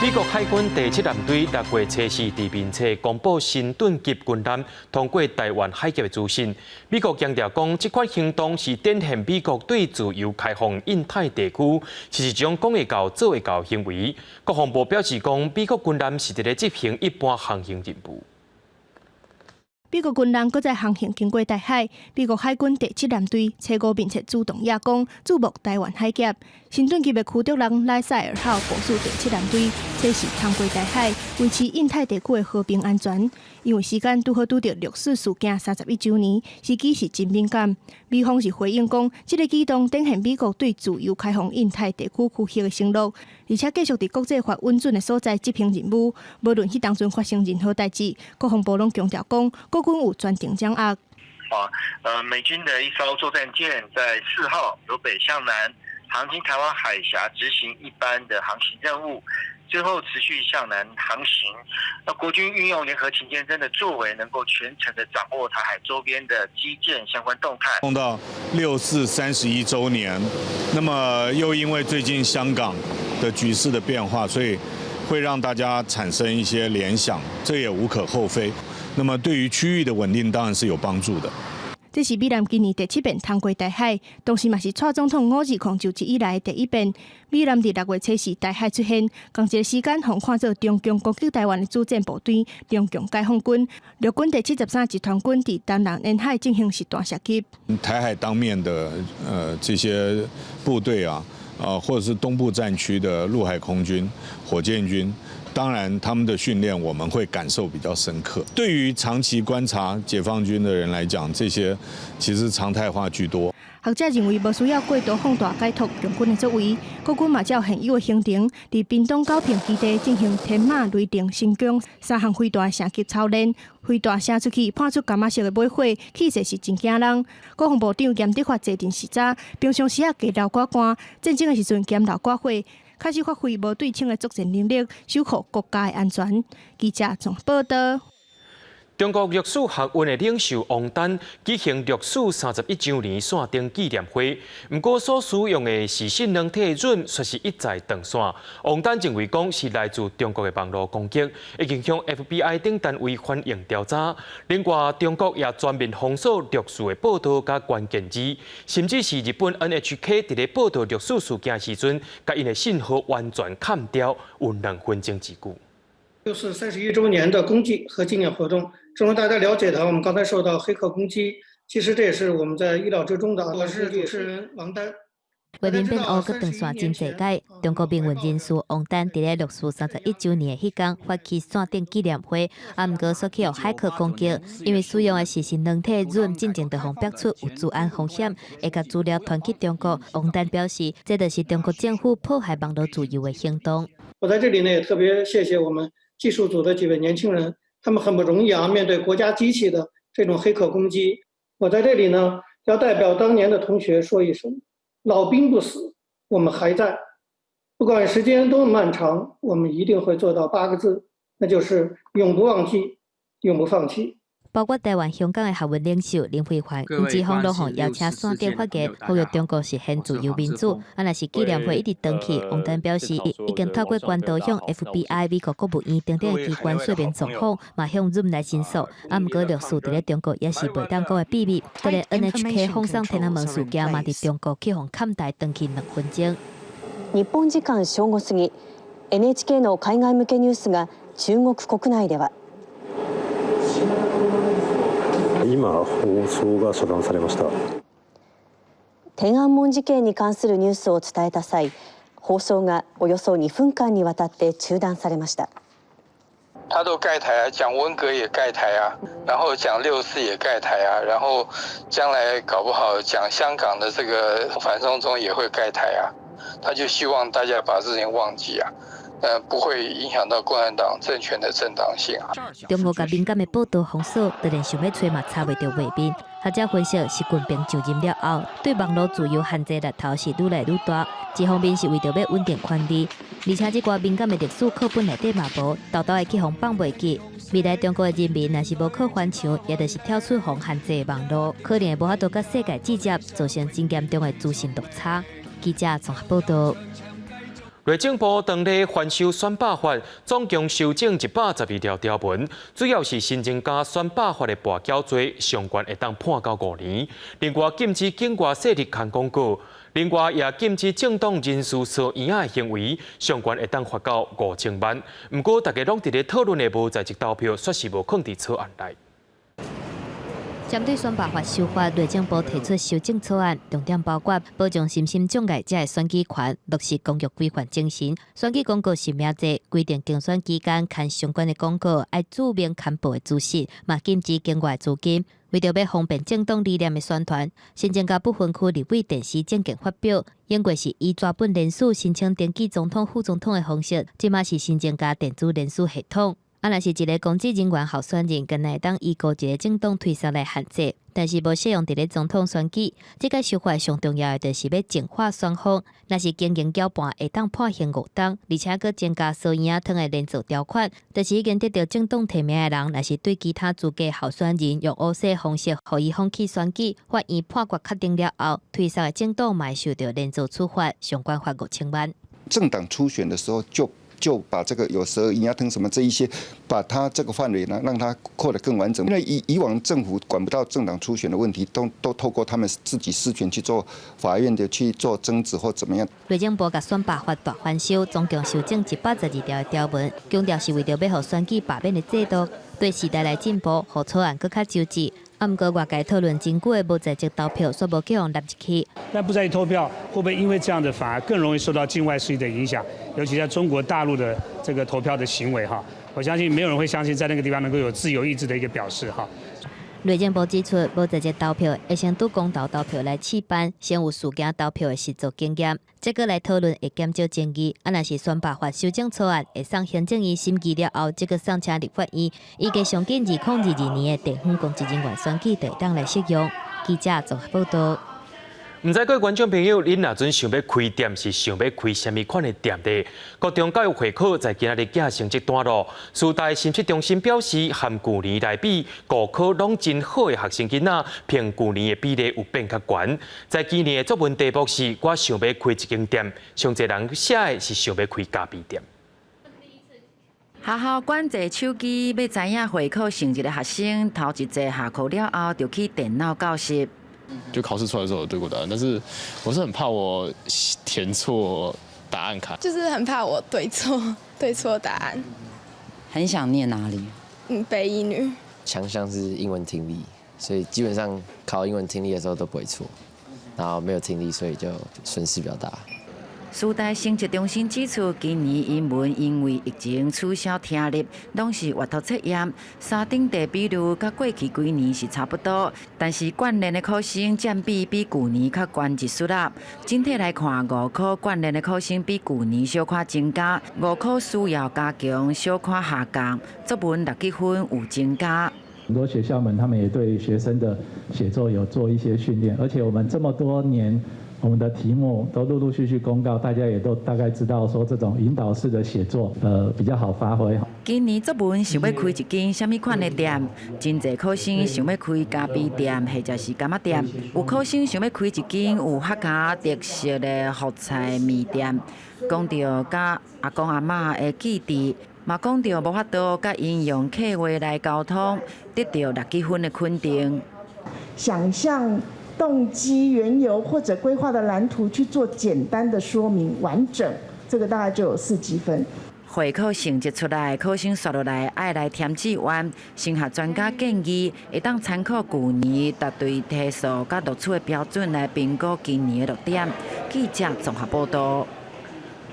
美國海軍第七艦隊六月初四佇面冊公布神盾級軍艦通過臺灣海峽的資訊。美國強調講，這款行動是展現美國對自由開放印太地區是一種講會到做會到行為。國防部表示講，美國軍艦是佇咧執行一般航行任務。美國軍艦閣再航行經過台海，美國海軍第七艦隊初五面冊主動邀講，注目臺灣海峽。神盾級的驅逐艦萊賽爾號部署第七艦隊，這是通過台海，維持印太地區的和平安全。因為時間拄好拄著六四事件31週年，時機是真敏感。美方是回應講，這个舉動展現美國對自由開放印太地區區域的承諾，而且繼續佇國際法允准的所在執行任務。無論彼當陣發生任何代誌，國防部攏強調講，國軍有全程掌握。美軍的一艘作戰艦在4號由北向南航經台灣海峽執行一般的航行任務，之後持續向南航行。那國軍運用聯合勤監偵的作為，能夠全程的掌握台海周邊的機艦相關動態。碰到六四31週年，那麼又因為最近香港的局勢的變化，所以會讓大家產生一些聯想，這也無可厚非。那麼對於區域的穩定當然是有幫助的。這是美艦今年第七遍通過台海，同時嘛是蔡總統520就職以來的第一遍。美艦佇6月初四台海出現，仝一个時間，予看做中共攻擊臺灣的主戰部隊——中共解放軍陸軍第73集團軍佇東南沿海進行實彈射擊。台海當面的這些部隊啊，或者是東部戰區的陸海空軍、火箭軍。當然，他們的訓練我們會感受比較深刻。對於長期觀察解放軍的人來講，這些其實常態化居多。學者認為，無需要過度放大解讀共軍的作為，國軍嘛照現有的行程，佇屏東九坪基地進行天馬、雷霆、神弓三項飛彈射擊操練。飛彈射出去，判出柑仔色的尾火，氣勢是真驚人。國防部長嚴德發坐鎮視察，平常時仔加流寡汗，戰爭的時陣兼流寡血。開始發揮無對稱的作戰能力，守護國家的安全。記者綜報導。中國六四學運的領袖王丹舉行六四31週年線頂紀念會，毋過所使用的視訊軟體 Zoom 卻是一再斷線。王丹認為講是來自中國的網路攻擊，已經向 FBI 等單位反映調查。另外，中國也全面封鎖六四的報道佮關鍵字，甚至是日本 NHK 佇咧報道六四事件時陣，共𪜶的信號完全砍掉，有2分鐘之久。六四31週年的公祭和紀念活動。正如大家了解的，我們剛才受到黑客攻擊，其實這也是我們在意料之中的。我是主持人王丹。畫面變烏閣斷線真濟擺，中國民運人士王丹佇咧六四31週年的彼工發起線頂紀念會，啊，毋過煞去予駭客攻擊，因為使用的是視訊軟體 Zoom，進前就予爆出有資安風險，會共資料傳去中國。王丹表示，這就是中國政府破壞網路自由的行動。我在這裡呢，也特別謝謝我們技術組的幾位年輕人。他們很不容易啊，面對國家機器的這種黑客攻擊。我在這裡呢，要代表當年的同學說一聲：老兵不死，我們還在。不管時間多麼漫長，我們一定會做到八個字，那就是永不忘記，永不放棄。包括台灣、香港的學運領袖林飛帆、黃之鋒攏予邀請線頂發言，呼籲中國實現自由民主。啊，若是紀念會一直斷去，王丹表示，已經透過管道向 FBI、美國國務院等等的機關說明狀況，嘛向 Zoom 來申訴。啊，毋過六四佇咧中國也是袂當講的秘密。就連 NHK 放送天安門事件嘛，佇中國去予砍台斷去2分鐘。日本時間正午過ぎ、NHK の海外向けニュースが中国国內では。今、放送が遮斷されました。天安門事件に関するニュースを伝えた際、放送がおよそ2分間にわたって中斷されました。他都蓋台啊，講文革也蓋台啊，然後講六四也蓋台啊，然後將來搞不好講香港的這個反送中也會蓋台啊，他就希望大家把事情忘記啊。不會影響到共產黨政權的正當性啊。中國共敏感的報道封鎖，當然想欲揣嘛查袂著畫面。學者分析，習近平就任了後，對網路自由限制力頭是愈來愈大。一方面是為著欲穩定權力，而且這寡敏感的歷史課本內底嘛無，沓沓會去予放袂記。未來中國的人民若是無靠翻牆，也就是跳出予限制的網路，可能會無法度佮世界接觸，造成真嚴重的資訊落差。記者綜合報道。內政部當咧翻修選罷法，總共修正112條條文，主要是新增加選罷法的跋筊罪，上懸會當判到5年。另外禁止境外勢力刊廣告，另外也禁止政黨人士收圓仔的行為，上懸會當罰到5000萬。毋過大家攏佇咧討論的無在職投票，煞是無囥佇草案內。針對選罷法修法，內政部提出修正草案，重點包括保障身心障礙者的選舉權，落實公約規範精神，選舉廣告實名制，規定競選期間刊相關的廣告愛註明刊報的資訊，嘛禁止境外資金。為著欲方便政黨理念的宣傳，新增加不分區立委電視政見發表，英國是以紙本聯署申請登記總統、副總統的方式，這馬是新增加電子聯署系統。啊，若是一個公職人員候選人，敢若會當依顧一個政黨推捒來限制，但是無適用佇咧總統選舉。這個修法上重要的就是欲淨化選風，若是經營攪拌，會當判刑5冬，而且閣增加燒圓仔湯的連坐條款，就是已經得著政黨提名的人，若是對其他資格候選人用烏色方式，予伊放棄選舉，法院判決確定了後，推捒的政黨嘛會受著連坐處罰，上懸罰5000萬。政黨初選的時候就把這個有時候營養什麼這一些，把它這個範圍呢，讓它擴得更完整。因為以往政府管不到政黨初選的問題，都透過他們自己私權去做法院的去做爭執或怎麼樣。內政部共選罷法大翻修，總共修正112條的條文，強調是為著欲予選舉罷免的制度對時代來進步，予草案閣較周至。啊，毋過外界討論真久的無在籍投票，煞無去予納入去。但不在籍投票，會不會因為這樣子反而更容易受到境外勢力的影響？尤其在中國大陸的這個投票的行為，哈，我相信沒有人會相信在那個地方能夠有自由意志的一個表示，哈。內政部指出，無在籍投票會先拄公投投票來試辦，先有事件投票的實作經驗，這個來討論會減少爭議。啊，若是選罷法修正草案會送行政院審議了後，這個送請立法院，預計上緊2022年的地方公職人員選舉就會當來適用。記者綜合報道。毋知各位觀眾朋友，恁若準想欲開店，是想欲開啥物款的店咧？國中教育會考在今仔日寄成績單囉。師大審測中心表示，和舊年來比，五科攏真好的學生囡仔，憑舊年的比例有變較懸。在今年的作文題目是：我想欲開一間店，上濟人寫的是想欲開咖啡店。學校管制手機，欲知影會考成績的學生，頭一節下課了後就去電腦教室。就考試出來的時候有對過答案，但是我是很怕我填錯答案卡，就是很怕我對錯答案。很想念哪裡？北一女。強項是英文聽力，所以基本上考英文聽力的時候都不會錯，然後沒有聽力，所以就損失比較大。師大成績中心指出，今年英文因為疫情取消聽力，攏是閱讀測驗，三等地比率佮過去幾年是差不多，但是關聯的考生佔比比舊年較懸一絲仔。整體來看，五科關聯的考生比舊年小可增加，五科需要加強，小可下降，作文六級分有增加。很多學校們，他們也對學生的寫作有做一些訓練，而且我們這麼多年，我們的題目都陸陸續續公告，大家也都大概知道說這種引導式的寫作，比較好發揮。今年作文想欲開一間啥物款的店？真濟考生想欲開咖啡店或者是柑仔店，有考生想欲開一間有客家特色的福菜麵店。講著佮阿公阿嬤的記憶，嘛講著無法度佮𪜶用客話來溝通，得著六級分的肯定。想象、動機、緣由或者規劃的藍圖去做簡單的說明，完整，這個大概就有4級分。會考成績出來，考生紲落來愛來填志願。升學專家建議，會當參考舊年答對題數佮錄取的標準來評估今年的落點。記者綜合報道。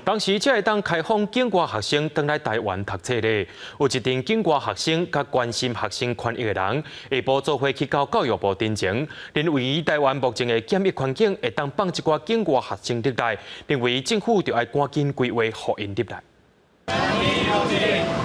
當時才會當開放境外學生轉來台灣讀冊咧，有一陣境外學生佮關心學生權益的人，下晡做伙去到教育部陳情，認為台灣目前的檢疫環境會當放一寡境外學生入來，認為政府著愛趕緊規劃予𪜶入來。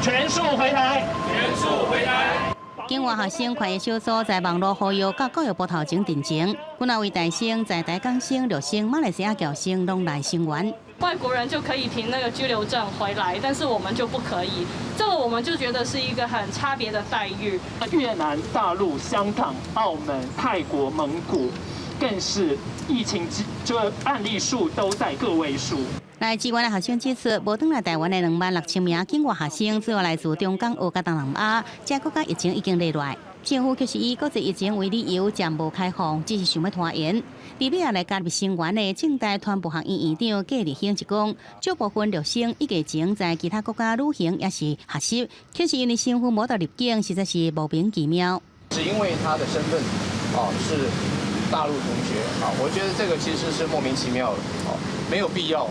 全數回台，全數回台。境外學生權益小組在網路呼籲，佮教育部頭前陳情，幾若位台生、在台港生、陸生、馬來西亞僑生攏來聲援。外國人就可以憑那個居留證回來，但是我們就不可以。這個我們就覺得是一個很差別的待遇。越南、大陸、香港、澳門、泰國、蒙古，更是疫情這案例數都在個位數。來支援的學生指出，無轉來台灣的26,000名境外學生，主要來自中港澳佮東南亞，這國家疫情已經落來。政府卻是以國際疫情為理由，暫無開放，只是想欲拖延。佇尾仔來加入聲援的政大傳播學院院長郭立興就講，少部分陸生疫前在其他國家旅行抑是學習，卻是因為身份無法入境，實在是莫名其妙。只因為他的身份，哦是大陸同學，啊，我覺得這個其實是莫名其妙的，哦，沒有必要，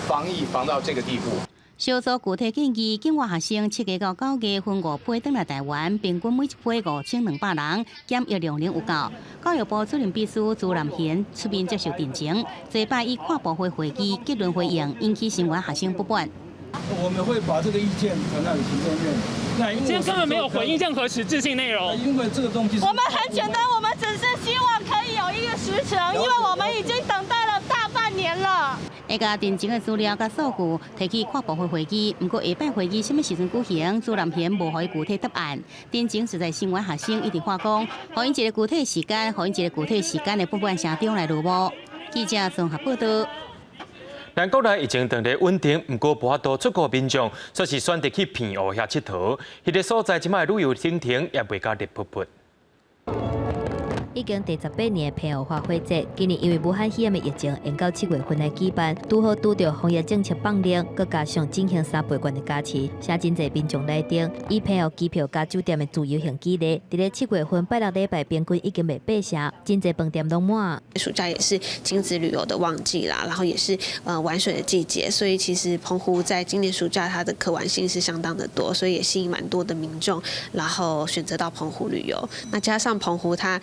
防疫防到這個地步。小組具體建議，境外學生7月到9月分五批轉來台灣，平均每一批5200人，檢疫量能有夠。教育部主任秘書朱南賢出面接受陳情，這擺以跨部會會議結論回應，引起聲援學生不滿。我們會把這個意見傳到行政院。那今天根本沒有回應任何實質性內容。因為這個東西，我們很簡單，我們只是希望可以有一個時程，因為我們已經等待了大半年了。會共陳情的資料佮數據提去跨部會會議，毋過下擺會議啥物時陣舉行，朱南賢無予伊具體答案。陳情是在聲援學生一直話講，予𪜶一個具體時間，予𪜶一個具體時間的不滿聲中來落幕。記者綜合報道。咱國內疫情當咧穩定，毋過無法度出國民眾，煞是選擇去澎湖遐𨑨迌。彼个所在這擺旅遊行程也賣甲熱噗噗。已經第18年的澎湖花火節，今年因為武漢肺炎的疫情，延到7月份來舉辦，拄好拄著防疫政策放寬，閣加上進行三倍券的加持，寫真濟民眾來訂。以澎湖機票佮酒店的自由行舉例，佇咧7月份拜六禮拜平均已經賣八成，真濟飯店攏滿。暑假也是親子旅遊的旺季啦，然後也是玩水的季節，所以其實澎湖在今年暑假它的可玩性是相當的多，所以也吸引蠻多的民眾，然後選擇到澎湖旅遊。那加上澎湖它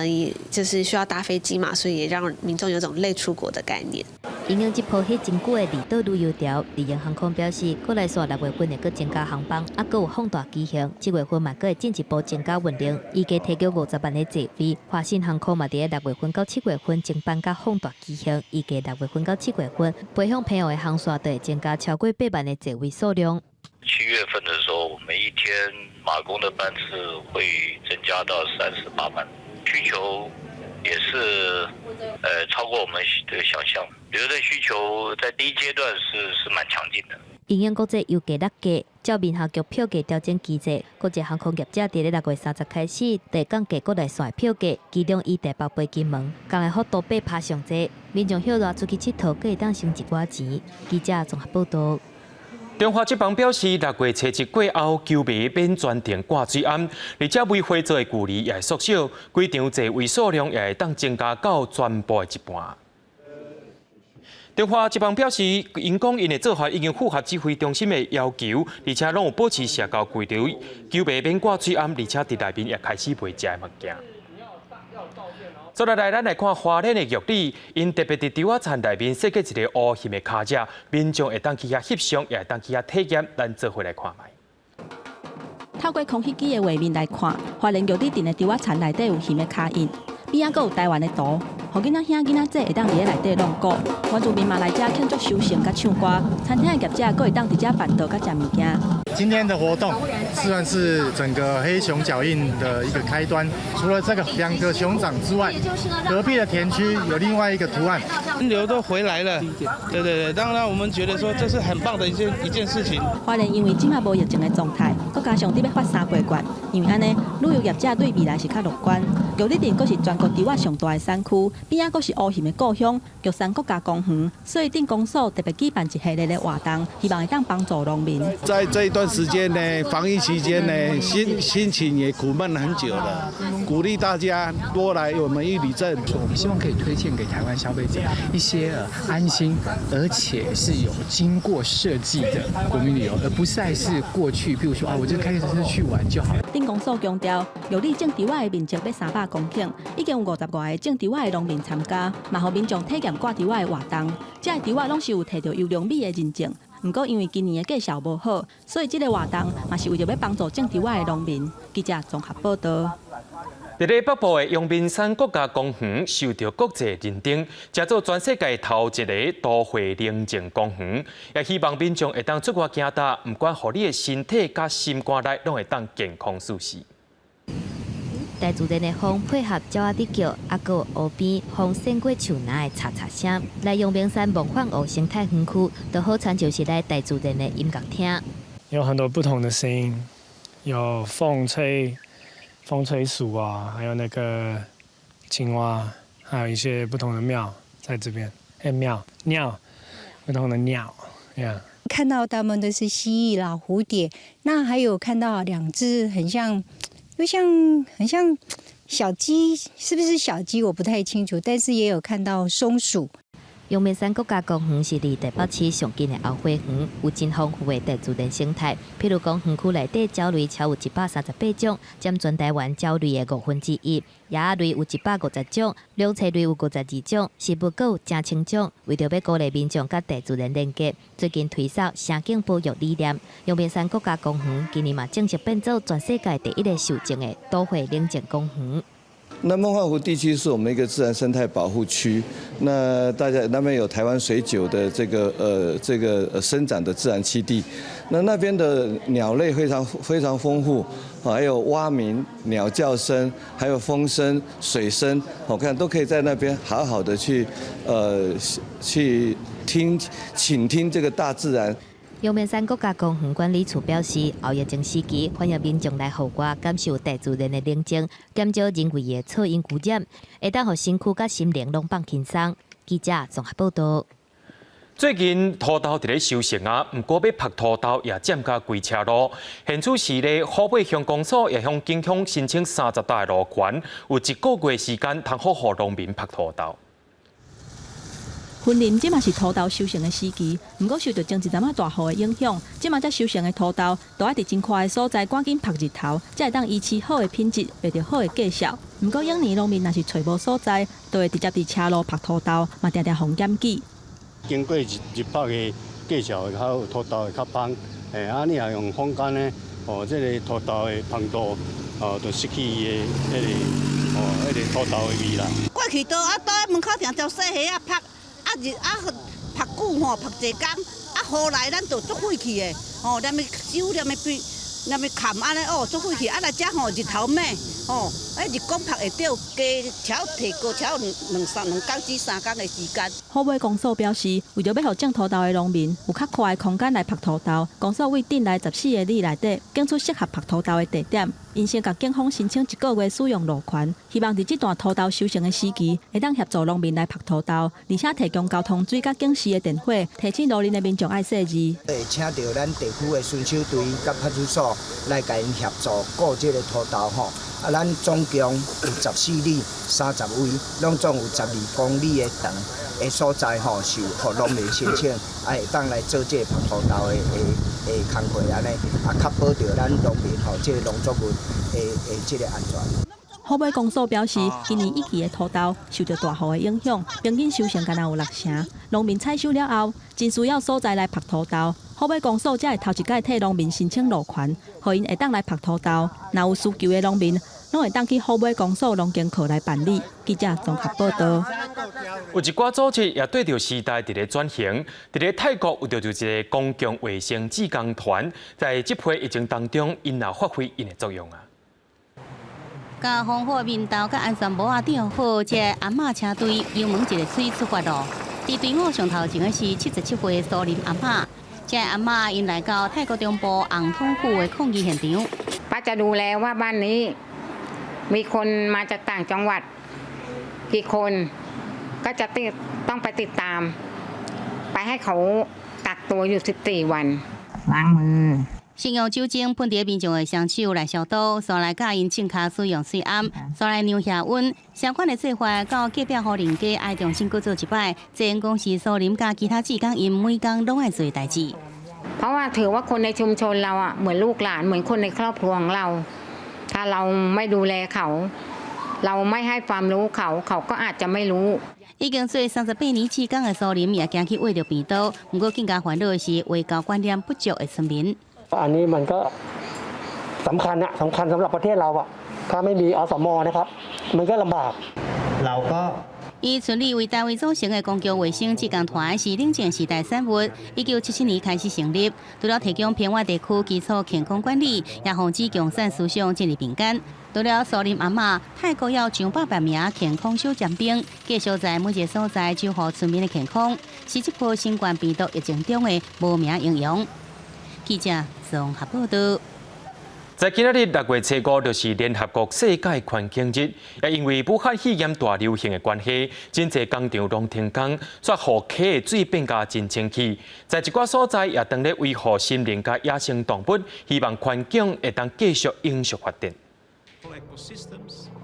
也就是需要搭飛機嘛，所以也讓民眾有種類出國的概念。因應這波彼真久的離島旅遊潮，麗榮航空表示，國內線6月份會閣增加航班，猶閣有放大機型，7月份嘛閣會進一步增加運能，預計提供50萬个座位。華信航空嘛佇咧6月份到7月份增班佮放大機型，預計6月份到7月份，飛向澎湖的航線就會增加超過8萬个座位數量。7月份的時候，我們一天馬公的班次會增加到38班，需求也是，超過我們的想象。旅遊的需求在第一階段是蠻強勁的。因應國際油價落價，照民航局票價調整機制，國際航空業者佇咧6月30開始，就會降低國內線的票價，其中以台北飛金門，共的幅度8%上濟，民眾歇熱出去𨑨迌，閣會當省一寡錢。記者綜合報道。中華職棒表示，6月初7過後，球迷免專程掛水頷，而且圍會座的距離也會縮小，規場座位數量也會當增加到全部的一半。中華職棒表示，𪜶講𪜶的做法已經符合指揮中心的要求，而且攏有保持社交距離，球迷免掛喙罨，而且佇內面也開始賣食的物件。接落來，咱來看花蓮的玉里，𪜶特別佇豬仔田內面設計一個烏熊的跤跡，民眾會當去遐翕相，也會當去遐體驗。咱做伙來看覓。透過空飛機的畫面來看，花蓮玉里鎮的豬仔田內底有熊的跤印，邊仔閣有台灣的圖，予囡仔兄囡仔姊會當佇咧內底挵鼓。原住民嘛來遮慶祝收成佮唱歌，餐廳的業者閣會當佇遮辦桌佮食物件。今天的活動算是整個黑熊腳印的一個開端。除了這個兩個熊掌之外，隔壁的田區有另外一個圖案。人流都回來了，對對對，當然我們覺得說這是很棒的一件事情。花蓮因為這馬無疫情的狀態，閣加上佇欲發三倍券，因為按呢，旅遊業者對未來是較樂觀。玉里鎮閣是全國豬仔上大的產區，邊仔閣是烏熊的故鄉玉山國家公園，所以鎮公所特別舉辦一系列的活動，希望會當幫助農民。在這一段時間呢，防疫期間呢，心情也苦悶很久了，鼓勵大家多來我們玉里鎮。我們希望可以推薦給台灣消費者一些安心，而且是有經過設計的國民旅遊，而不再是過去，譬如說啊，我就開車去玩就好。鎮公所強調，玉里種豬仔的面積欲300公頃，已經有50外个種豬仔的農民參加，嘛予民眾體驗掛豬仔的活動。這个豬仔攏是有提著優良米的認證。毋過因為今年的價數無好，所以這个活動嘛是為著欲幫助種豬仔的農民。記者綜合報道。佇咧北部的陽明山國家公園受著國際認定，成做全世界頭一个都會寧靜公園，也希望民眾會當出外行踏，毋管予你的身體佮心肝內，攏會當健康舒適。大自然的風配合鳥仔佇叫，猶閣有湖邊風扇過樹林的嚓嚓聲，來陽明山夢幻湖生態園區，就好親像是來大自然的音樂廳。有很多不同的聲音，有風吹。風吹樹啊，還有那個青蛙，還有一些不同的廟在這邊。哎，廟鳥，不同的鳥，yeah。看到他們的是蜥蜴啦、蝴蝶，那還有看到兩隻很像，又像很像小雞，是不是小雞？我不太清楚，但是也有看到松鼠。陽明山國家公園是離台北市上近的後花園，有真豐富的大自然生態。譬如講，園區內底鳥類超有138種，佔全台灣鳥類的1/5。鴨仔類有150種，兩棲類有52種，植物閣有成千種。為著欲鼓勵民眾佮大自然連結，最近推捒聲景保育理念。陽明山國家公園今年嘛正式變做全世界第一个受證的都會寧靜公園。那夢幻湖地區是我們一個自然生態保護區，那大家那邊有台灣水韭的這個生長的自然棲地，那邊的鳥類非常非常豐富，還有蛙鳴、鳥叫聲，還有風聲、水聲，我看都可以在那邊好好的去聽、傾聽這個大自然。陽明山國家公園管理處表示，後疫情時期，歡迎民眾來戶外感受大自然的寧靜，減少人為的噪音污染，會當予身軀佮心靈攏放輕鬆。記者綜合報道。最近土豆佇咧收成啊，毋過欲曝土豆也佔甲規車路。縣主市咧虎尾鄉公所也向警方申請30搭的路權，有一個月時間通好予農民曝土豆。雲林這馬是土豆收成的時期，毋過受著前一陣仔大雨的影響，這馬才收成的土豆，都愛佇真寬的所在趕緊曝日頭，才會當維持好的品質，賣著好的價數。毋過往年農民若是揣無所在，就會直接佇車路曝土豆，嘛定定予檢舉。經過日日曝的過程會較土豆會較芳，嘿，啊，你若用風乾呢，哦，這个土豆的芳度，哦，就失去伊的彼个，哦，彼个土豆的味啦。過去都啊，都喺門口定條細蝦仔曝，啊日啊曝久吼，曝濟工，啊雨來咱就足費氣的，吼，連咪手連咪邊，連咪砍按呢哦，足費氣，啊來遮吼日頭猛，吼，哎日光曝會著，加超提高超兩三兩工至三工的時間。虎尾公所表示，為著欲予種土豆的農民有較闊的空間來曝土豆，公所為鎮內14个里內底揀出適合曝土豆的地點，𪜶先共警方申請一個月使用路權，希望佇這段土豆收成的時期，會當協助農民來曝土豆，而且提供交通水佮警示的電火，提醒路鄰的民眾愛細膩。會請著咱地區的巡守隊佮派出所來共𪜶協助顧這个土豆吼。啊，咱總共有14里30位，攏總有12公里的長的所在吼，是予農民申請，啊會當來做這个曝土豆的的的工課按呢，啊確保著咱農民吼，這个農作物的的這个安全。虎尾公所表示，今年一季的土豆受著大雨的影響，平均收成干焦有六成。農民採收了後，真需要所在來曝土豆。虎尾公所才會頭一擺替農民申請路權，予𪜶會當來曝土豆。若有需求的農民，攏會當去虎尾公所農經課來辦理。記者綜合報道。有一寡組織也對著時代佇咧轉型，佇咧泰國有著就一个公共衛生志工團，在這波疫情當中，𪜶也發揮𪜶的作用啊。共防護面罩佮安全帽仔戴好，這个阿嬤車隊油門一个喙出發囉。佇隊伍上頭前的是77歲蘇林阿嬤，這个阿嬤𪜶來到泰國中部紅統府的抗議現場。 ป้าจะดูแลว่าบ้านนี้มีคนมาจากต่างจังหวัดกี่คนก็จะติดต้องไปติดตาม ไปให้เขากักตัวอยู่14วัน ล้างมือ 先用酒精噴佇民眾的雙手來消毒，紲來教𪜶正確使用喙罨，紲來量額溫。相款的做法，到隔壁戶人家愛重新閣做一擺。這因講是蘇林佮其他志工𪜶每工攏愛做的代誌。 เพราะว่าถือว่าคนในชุมชนเราอ่ะเหมือนลูกหลานเหมือนคนในครอบครัวของเรา ถ้าเราไม่ดูแลเขา เราไม่ให้ความรู้เขาเขาก็อาจจะไม่รู้ 已經做38年志工的蘇林也驚去挖著病毒，毋過更加煩惱的是衛教觀念不足的村民。 อันนี้มันก็สำคัญนะสำคัญสำหรับประเทศเราอะถ้าไม่มีอสมนะครับ มันก็ลำบาก เราก็ 以村里為單位組成的公共衛生志工團是冷戰時代產物，1977年開始成立，除了提供偏遠地區基礎健康管理，也防止共產思想進入民間。除了蘇林阿嬤，泰國有上百萬名健康小尖兵，繼續在每一个所在守護村民的健康，是這波新冠病毒疫情中的無名英雄。記者綜合報道。在今仔日6月初5，就是聯合國世界環境日，也因為武漢肺炎大流行的關係，真濟工廠攏停工，煞予溪的水變甲真清氣。在一寡所在也當咧維護森林佮野生動物，希望環境會當繼續永續發展。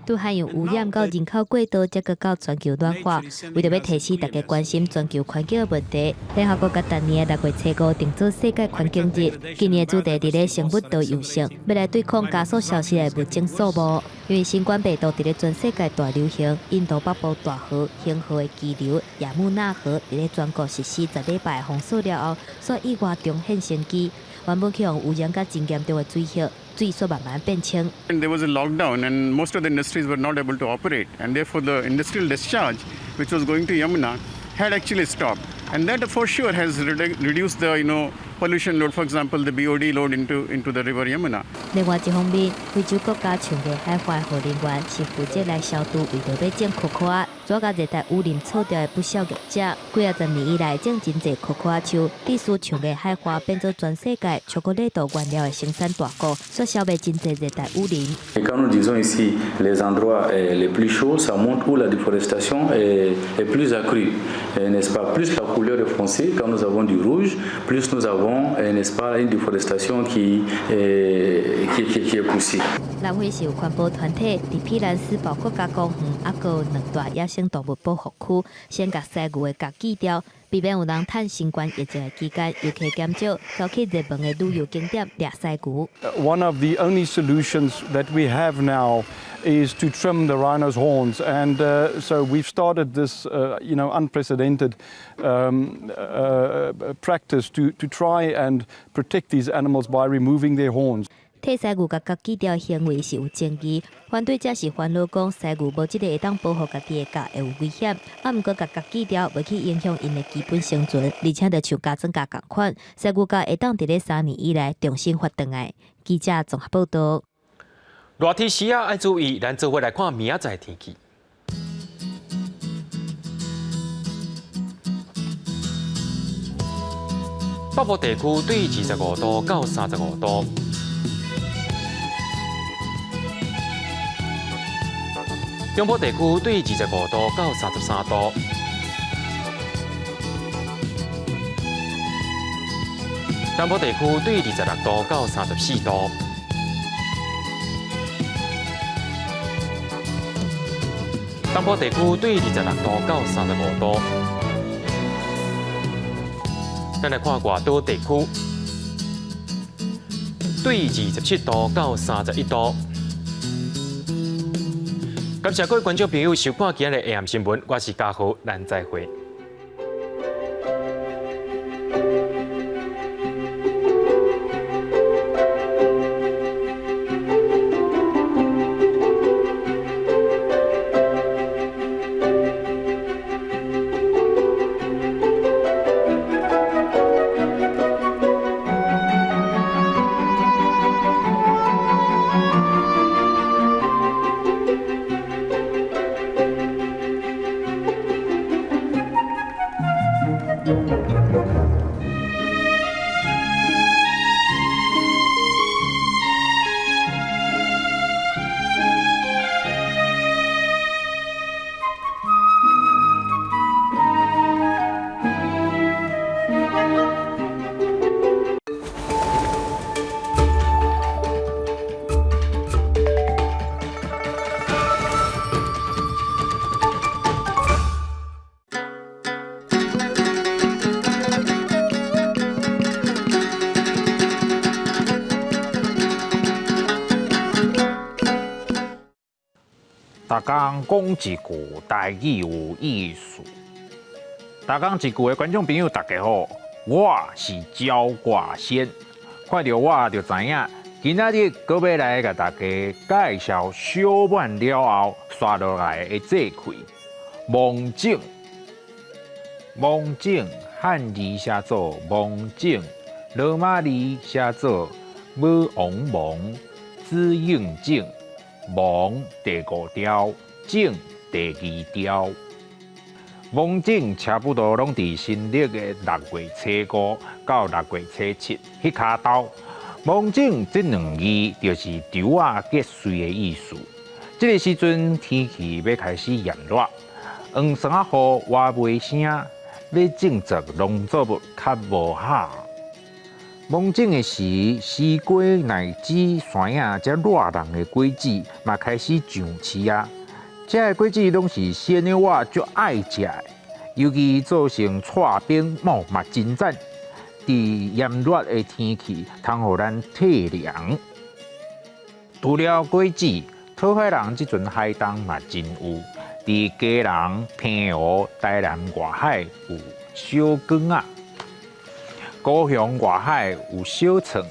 對海洋污染到人口過多，才閣到全球暖化，為著欲提醒大家關心全球環境的問題，聯合國共逐年的6月初5定做世界環境日。今年的主題佇咧生物多樣性，欲來對抗加速消失的物種數目。因為新冠病毒佇咧全世界大流行，印度北部大河恆河的支流亞穆納河佇咧全國實施10禮拜封鎖了後，煞意外重現生機。原本去予污染甲真嚴重的水域，水煞慢慢變清。 There was a lockdown and most of the industries were not able to operate, and therefore the industrial discharge, which was going to Yamuna, had actually stopped. And that for sure has reduced the pollution load, for example, the BOD load into the river Yamuna. 另外一方面，非洲國家長月海花護林員是負責來消毒為著欲種可可仔，阻共熱帶雨林錯掉的不肖業者。幾仔十年以來，種真濟可可仔樹，致使長月海花變做全世界巧克力豆原料的生產大國，煞消滅真濟熱帶雨林。 Et quand nous disons ici les endroits les plus chauds, ça montre où la déforestation est plus accrue, n'est-ce pas? Plus la couleur est foncée, quand nous avons du rouge, plus nous avons, n'est-ce pas, une déforestation qui est poussée. 南非是有環保團體佇皮蘭斯堡國家公園，猶閣有兩大野生動物保護區，先共犀牛的咬鋸掉，避免有人趁新冠疫情的期間，遊客減少，走去熱門的旅遊景點掠犀牛。 One of the only solutions that we have now is to trim the rhino's horns, and so we've started this unprecedented practice to try and protect these animals by removing their horns. 剃犀牛共角锯掉行為是有爭議，反對者是煩惱講犀牛無這个會當保護家己的角會有危險，啊，毋過共角鋸掉袂去影響𪜶的基本生存，而且就像加裝甲仝款，犀牛角會當佇咧3年以內重新發轉來。記者綜合報道。熱天時啊，愛注意，咱做伙來看明仔載天氣。北部地區對25度到35度。中部地區對25度到33度，南部地區對26度到34度，東部地區對26度到35度。咱來看外島地區，對27度到31度。感謝各位觀眾朋友收看今日的下暗新聞，我是嘉豪，咱再會。逐工講一句台語有意思。逐工一句的觀眾朋友，大家好，我是焦掛先。看著我就知影，今仔日閣欲來共大家介紹小滿了後煞落來的節氣——芒種。芒種漢字寫做芒種，羅馬字寫做武王芒，子應種。芒第五條，種第二條。芒種差不多攏佇新曆的六月初五到六月初七彼跤頭。芒種這兩字就是稻仔結穗的意思。這个時陣天氣欲開始炎熱，黃霜仔雨倚袂聲，欲種植農作物較無好。芒種的時，西瓜、奶子、山仔這熱人的果子嘛開始上市啊！這个果子攏是鮮的，我足愛食的，尤其做成刨冰，哦嘛真讚。佇炎熱的天氣，通予咱退涼。除了果子，討海人這陣海東嘛真有。佇基隆、澎湖、台南外海有小卷仔。高雄外海有小創，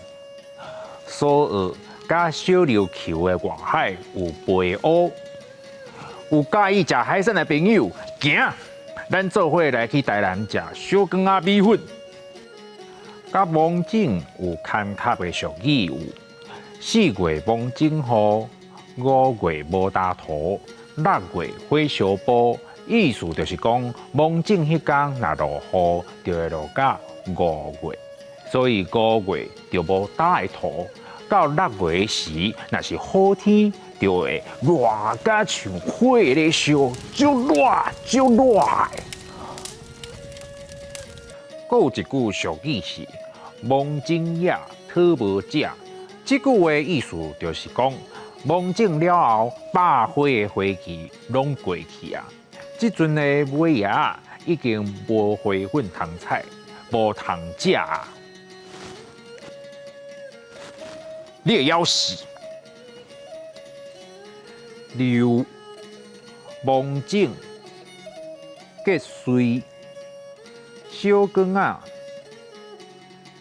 蘇澳佮小琉球的外海有白烏。有佮意食海產的朋友，行，咱做伙來去台南食小卷仔米粉。佮芒種有牽合的俗語有：四月芒種雨，五月無焦土，六月火燒埔。意思就是講，芒種彼工若落雨，就會落到五月，所以五月就無焦的土。到六月時，若是好天，就會熱甲像火咧燒，足熱足熱的。閣有一句俗語是“芒種野，討無食”，這句話意思就是講，芒種了後，百花的花期攏過去啊。這陣的尾仔已經無花粉通採，無通食啊！你會枵死。瘤、芒種、結穗、小光仔、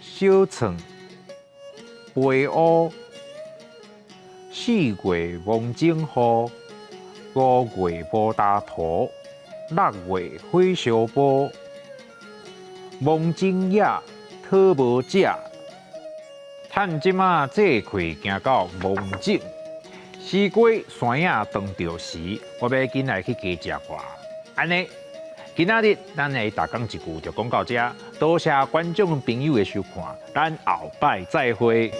小寸、肥烏、4月芒種雨，5月無焦塗，6月火燒埔，芒種野，討無食。趁這馬這氣行到芒種，西瓜山野當著時，我欲緊來去加食寡。按呢，今仔日咱的逐工一句就講到遮，多謝觀眾朋友的收看，咱後擺再會。